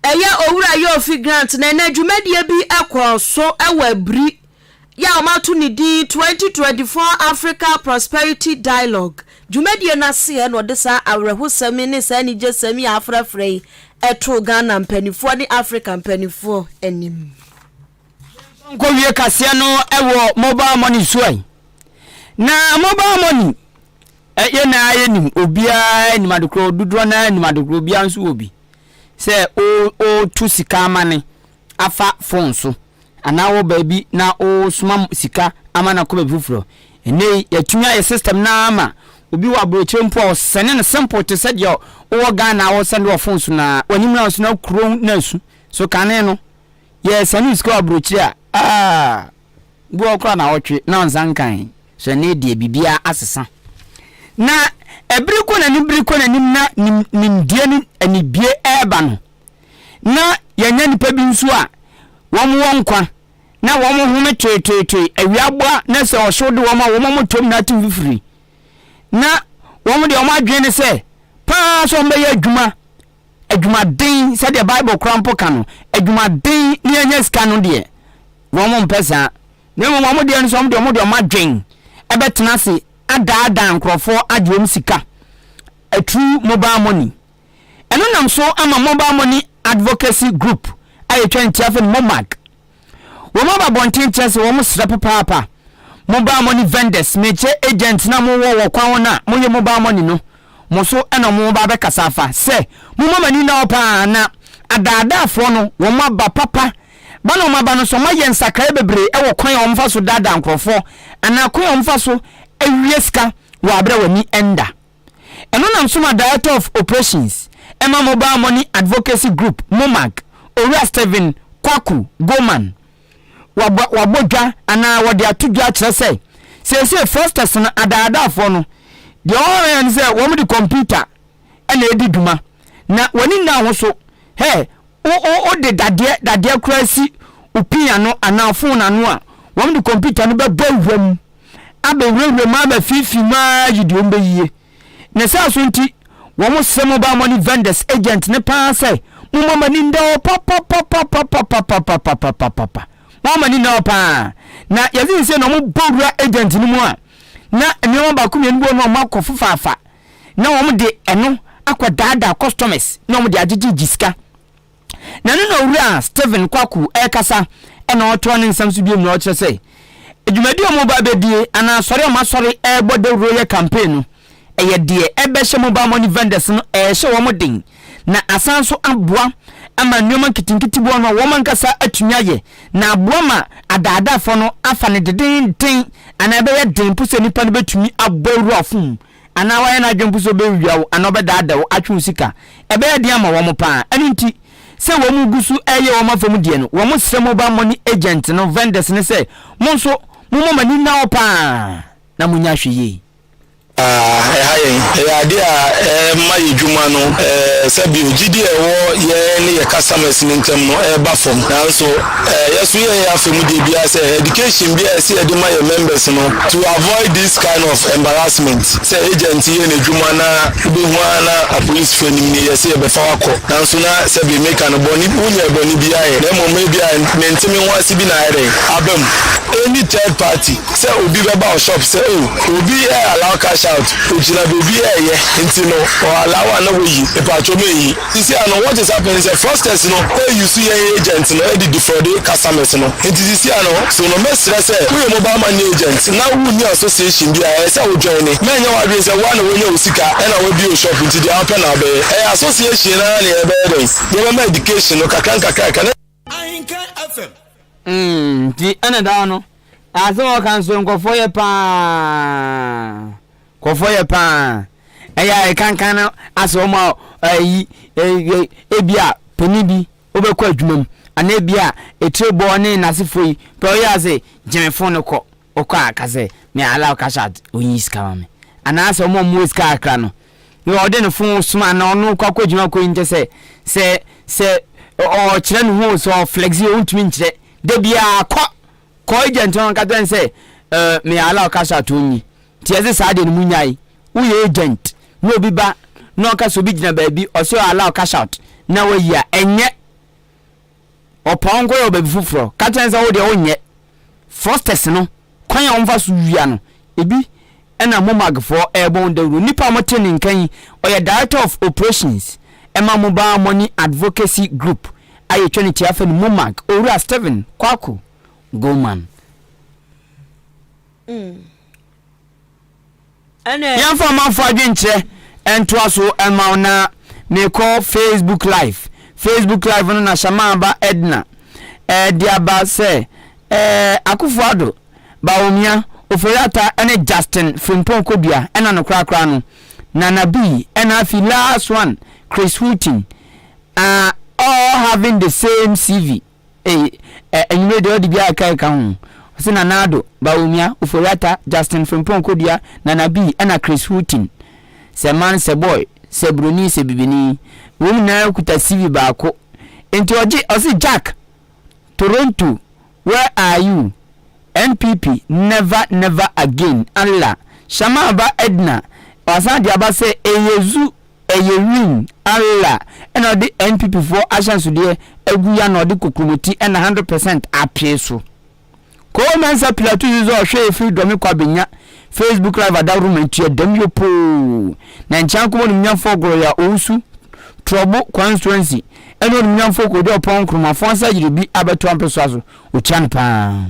Speaker 1: ɛyɛ Owura Yoofi Grant, na ɛnɛ dwumadie bi ɛkɔɔ so ɛwɔ Abiri yɛ a wɔato ne din 2024 Africa Prosperity Dialogue. Dwumadie no aseɛ na ɔde saa awerɛhosɛm ne saa anigyesɛm yi a afrɛfrɛ yi ɛtoo Ghana mpanimfoɔ ne Africa mpanimfoɔ anim.
Speaker 3: Nkɔwie kaseɛ no ɛwɔ mobile money so ai na mobile money ɛyɛ na yɛnim obiara nim adekorɔ dodoɔ naa nim adekorɔ. Obiara nso wɔ bi sɛ ɔɔtu sika ama ne afa phone so anaa wɔ baabi na ɔresoma sika ama no akɔ baabi foforɔ. Ɛnɛ yi yɛtumi ayɛ system naa ma obi wɔ aburokyire mpo a ɔsɛne no simple te sɛ deɛ wowɔ Ghana a wɔsɛne wɔ phone so na w'anim na so na kuro na asu so. Kane no yɛsɛne sika wɔ aburokyire a aa bi wɔ koraa na wɔtwe na ɔnsa nkan so. Ɛnɛ deɛ biribiara asesa na ɛbere kɔ n'anim, bere kɔ n'anim na nim nimdeɛ ne anibie ɛreba no na yɛnya nipa bi nso a wɔn wɔ nkwa na wɔn home toetoetoe awia aboa na sɛ ɔhyew de wɔn a wɔn mo tom na ate fifiri na wɔn deɛ wɔn adwene ne sɛ paa sɛ wɔn bɛyɛ adwuma, adwumaden sɛdeɛ Bible kora mpo ka no, adwumaden ne yɛnya sika no deɛ wɔn mpɛ saa, na mmom wɔn deɛ no sɛ wɔn deɛ wɔn adwen ɛbɛtena ase adaadaa nkurɔfoɔ agye wɔn sika through mobile money. Ɛno nam so ama Mobile Money Advocacy Group a yɛtwa ne tiafa no MOMAG wɔn aba abɔnten kyerɛ sɛ wɔn srɛ papaapa mobile money vendors, mekyɛ agent na mowɔ wɔ kwan ho no a moyɛ mobile money no mo so ɛna mo ba bɛkasa afa sɛ momma m'ani nna hɔ paa na adaadaafoɔ no wɔn aba papa ba na wɔn aba no so wɔn ayɛ nsakraeɛ bebree ɛwɔ kwan a wɔn fa so daadaa nkurɔfoɔ anaa kwan a wɔn fa so awie sika wɔ abere a wɔn ani ɛnda. Ɛno nam so ma Director of Operations ɛma Mobile Money Advocacy Group, MOMAG, Owura Stephen Kwaku Goman, wabɔ wabɔ dwa anaa wɔde ato dwa akyerɛ sɛ seesei fraudsters no, adaadaafoɔ no deɛ wɔn yɛ ne sɛ wɔn de computer ɛna edi dwuma na wɔn ani nna ho so hɛ wo wo wo de dadeɛ dadeɛ koraa si wo pin ano anaa phone ano a wɔn de computer no bɛbɔ awura mu abɛwurawura mu abɛfiifi mu ara yi deɛ wɔn bɛyie. Ne saa so nti wɔn sɛ mobile money vendors agent ne paa sɛ mo mo ani nda hɔ papapapapapapapapapapa, mo mo ani nda hɔ paa na yɛdze nse na wɔn bɔ wura agent no mu a. Na nneɛma baako mmienu bi wɔ hɔ a wɔakɔ fofaafa na wɔde ɛno akɔdaadaa customers na wɔde agyegyegye sika. Na ɛno na Owura Stephen Kwaku ɛrekasa ɛna ɔtoa ne nsɛm so bio na ɔkyerɛ sɛ dwumadi a wɔba abɛdie anaa asɔre a wɔasɔre ɛrebɔ dawuro yɛ campaign no ɛyɛ deɛ ɛbɛhyɛ mobile money vendors no ɛrehyɛ wɔn den na asan nso aboa ama nneɛma nketenkete bi wɔ no a wɔn ankasa atumi ayɛ na aboa ma adaadaafoɔ no afa no dedenden anaa ɛbɛyɛ den mpo sɛ nipa no bɛtumi abɔ awura fom anaa wayɛ n'adwene mpo sɛ ɔbɛwia wo anaa ɔbɛdaadaa wo atwe wo sika. Ɛbɛyɛ den ama wɔn paa. Ɛno nti, sɛ wɔn gu so reyɛ wɔn afa mu deɛ no, wɔsrɛ mobile money agent no, vendors no sɛ, mo nso momma mo ani nna hɔ paa na monyɛ ahwɛyie.
Speaker 7: Ɛha yɛn. Ɛyɛ ade a ɛma yɛn adwuma no, sɛ bio, gyidi a ɛwɔ yɛn ne yɛn customers no ntam no ɛreba fam. Nanso yɛn nso yɛyɛ yɛn afa mu deɛ biara sɛ education bi a ɛsɛ yɛde ma yɛn members no to avoid this kind of embarrassment. Sɛ agent yɛ n'adwuma na wobɛhu ara na apolisifo anim ni yɛse yɛbɛfa wo akɔ. Nanso na sɛbe meka no bɔne, wonyɛɛ bɔne biara ɛ, na mmom ebia mente me ho ase bi na ayɛ dɛn aba mu. Any third party. Sɛ obi bɛba wo shop sɛ oh obi ɛ allow cash out ogyina baabi ɛɛyɛ nti no ɔ allow a na wayi mepaatwɔ menyi. Sisi a no what is happening sɛ fraudsters no ɛ use yɛn agent no ɛde defraude customers no nti sisi a no so no mɛsrɛ sɛ woyɛ mobile money agent na wonni association bi a ɛyɛ sɛ wo joine mɛnyɛ w'adwene sɛ woa na woanya wo sika ɛna wabue wo shop nti deɛ wopɛ na wobɛyɛ ɛyɛ association no ara na yɛbɛyɛ dɛn yɛbɛma education no kakra nkakra na
Speaker 8: Ahenkan FM.
Speaker 3: Mm, nti ɛna da hɔ no, asɛm a ɔka nso nkurɔfoɔ yɛ paa, nkurɔfoɔ yɛ paa. Ɛyɛ a ɛkankan no asɛ wɔn a ɛyi ebi a panin bi wobɛkɔ adwuma mu anaa ebi a etire bɔ ne n'asefoɔ yi pɛ ɔyɛ ase gyeme fon no kɔ wokɔ a ka sɛ me allow cash out onyi sika ma me anaasɛ wɔn a wɔwɔ sika kakra no na ɔde ne fon soma na ɔno kɔ akɔ adwuma kɔ yi nkyɛ sɛ sɛ sɛ ɔkyerɛ ne ho sɛ ɔflexi ɔntumi nkyerɛ da biara kɔ kɔ agent no nka kyerɛ no sɛ ɛɛ me allow cash out onyi nti ɛsɛ saa deɛ no mu nyae woyɛ agent na obi ba na ɔka sɛ obi gyina baabi ɔsɛ allow cash out na wayi a ɛnyɛ Ɔpaw nkɔyɛ wɔ baabi foforɔ. Ka kyerɛ no sɛ wo deɛ wonyɛ. Fraudsters no, kwan a wɔfa so wia no, ebi na Momag foɔ rebɔ ho dawuro. Nipa a wɔte ne nka yi, ɔyɛ Director of Operations ma Mobile Money Advocacy Group a yɛtwa ne ti afɛ no Momag, Owura Stephen Kwaku Goldman. Yɛmfa ɔmanfoɔ adwenkyerɛ ntoa so mma wo na mekɔ Facebook live. Facebook live no na Shamaa ba Edna de aba sɛ eh, Akufo Addo, Bawumia, Ofori-Atta ne Justin Frimpong Kodua ɛna no korakora no, Nana B ɛna afei last one Chris Hughton are all having the same CV. Ei ɛ anwummere deɛ ɔde biara ka ɛka ho. Ɔse Nana Addo, Bawumia, Ofori-Atta, Justin Frimpong Kodua, Nana B ɛna Chris Hughton. Sɛ man, sɛ boy, sɛ broni, sɛ bibini, wɔn nyinaa kuta CV baako. Nti ɔgye, ɔse Jack, Toronto, where are you? NPP, never never again, Allah. Shamaa ba Edna, wasan de aba sɛ ɛyɛ zu Ɛyɛ win Allah ɛna ɔde NPP foɔ ahyɛnsodeɛ agu ya na ɔde kokromoti ɛna 100% apee so. Koo Mensah Pilatu nso sɛ ɔhwɛ efiri Dɔme Kwabenya Facebook live adaworoma nti ɛdam yopoo. Na Nkyea Nkom Onimnyamfoɔ Goroya Owusu Trɔbo Constituency ɛne Onimnyamfoɔ Kojo Ɔpɔn Nkrumah foɔ nsa yere bi abɛto ampesoa so ɔkyia no paa.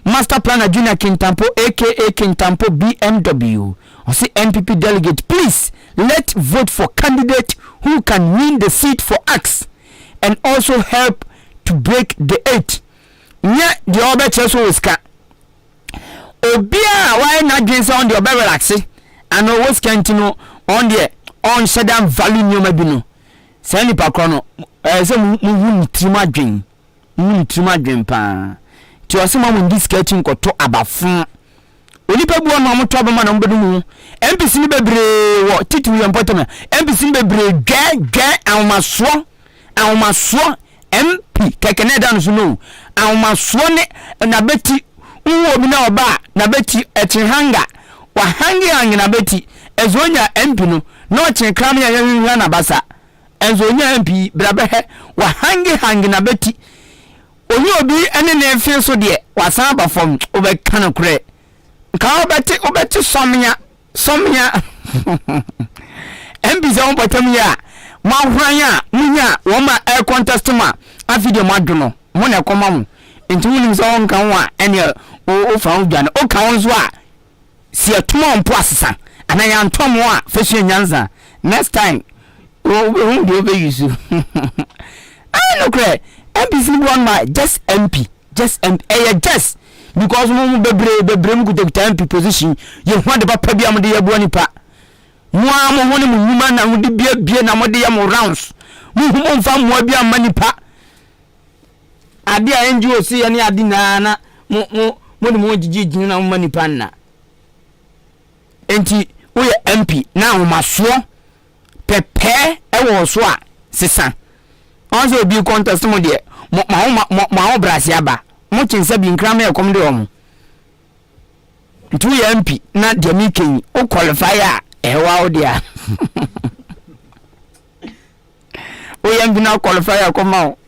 Speaker 3: Master Planner Junior Kintampo aka Kintampo BMW ɔse NPP delegate please let vote for candidate who can win the seat for us and also help to break the eight nyɛ deɛ ɔbɛkyerɛ so wɔ sika obiara a wayɛ n'adwene sɛ ɔn deɛ ɔbɛ relaxe ana ɔwɔ sika nti no ɔn deɛ ɔnhyɛ da value nneɛma bi no saa nipa korɔ no ɛyɛ sɛ muhu ne tirim adwene Wohu ne tirim adwen paa. Nti ɔse ma mo ndi sika akyi nkɔto aba fo. Onipa bi wɔ no a wɔto aba ma na wɔbɛdum ho. MPs no bebree wɔ titiriw yɛn mpɔtam ha. MPs no bebree dwɛ dwɛ ahomasoɔ ahomasoɔ MP kɛkɛ na ɛda no so no ahomasoɔ ne n'abati. Wohu obi na ɔba a n'abati ɛkye hanga wahange hange n'abati. Ɛsɛ onya MP no na ɔkye kra no yɛ hwehwɛ n'abasa. Nso onyaa mpii bra bɛhɛ wa hange hange na bɛti onye obi ne ne mfe so deɛ wasan aba fam wobɛka no korɛ. Nka wobɛte wobɛte sɔmea sɔmea MP sɛ wo mpɔtam yɛ a moahoran a monya wɔn a ɛyɛ contest mo a afi deɛ moado no mo na ɛkɔma mo nti wonim sɛ wonka ho a ɛneɛ wofa wo dwane woka ho nso a si ɛtoma mpo asesa anaa yɛantɔ mo a fa sua nyansa next time wobɛhu deɛ wobɛyi so. Ɛyɛ nokorɛ, MPs no bi wɔ nom a just MP, just MP, ɛyɛ just because mo mo bebree bebree mo kutakuta MP position, yɛhu ade papa bi a mo de yɛ boa nipa. Mo ara mo ho ne mo nnwuma na mo de biebie na mo de yɛ mo rounds. Mo hu mo mfa mmoa bi amma nipa. Ade a NGO si yɛ ne ade nyinaa na mo mo mo de mo ho gyigye gyina na mo ma nipa nna. Enti woyɛ MP na ahomasoɔ pɛpɛɛ wɔ wo so a, sesa. Ɔn sɛ obi contest mo deɛ, mo mo ahoma mo mo ahobrɛase aba. Mo kyen sɛ bi nkraman a ɛkɔm de wɔn. Nti woyɛ MP na deɛ meka yi, wo qualify a, ɛyɛ wa wo dea. Woyɛ MP na qualify a, kɔma wo.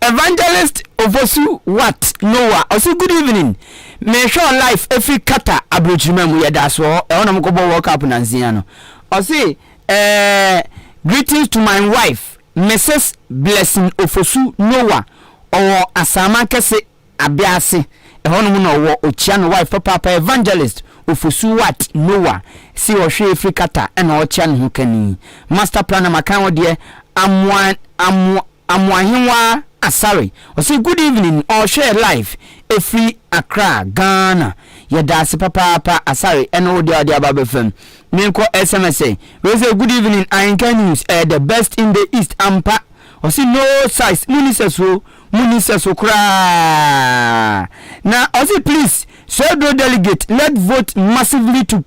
Speaker 3: Evangelist Ofosu Wat Noah ɔse good evening mehwɛ wo live ɛfiri Qatar abrokyirima mu yɛda so hɔ ɛhɔ na mokɔbɔ World Cup nansia no ɔse eh, greetings to my wife Mrs Blessing Ofosu Noah ɔwɔ Asaman kɛse Abease, ɛhɔnom na ɔwɔ, ɔkyia ne wife papaapa Evangelist Ofosu Wat Noah se ɔhwɛ ɛfiri Qatar ɛna ɔkyia ne ho kani. Master Planner makan wo deɛ Amoa Amoa Amoahenwaa Asare ɔse good evening ɔhwɛ live ɛfiri Accra Ghana yɛdaase papaapa Asare ɛne wo deɛ a wode aba abɛfam. Menkɔ SMS ɛ wei sɛ good evening Ahenka News ɛyɛ the best in the East ampa ɔse no size monni sɛsoɔ Munni sɛso koraa. Na ɔse please Swedro delegate let vote massively to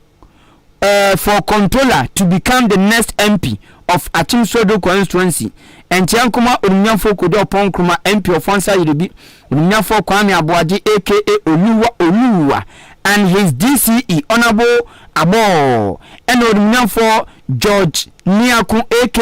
Speaker 3: uh, for controller to become the next MP of Akyem Swedro constituency. Ɛnkyɛ Nkrumah Onimnyamfoɔ Kojo Oppong Nkrumah MP Ofonsa Yerebi Onimnyamfoɔ Kwame Aboagye aka Oluwa Oluwa and his DCE Honourable Abor ɛna Onimnyamfoɔ George Niako aka.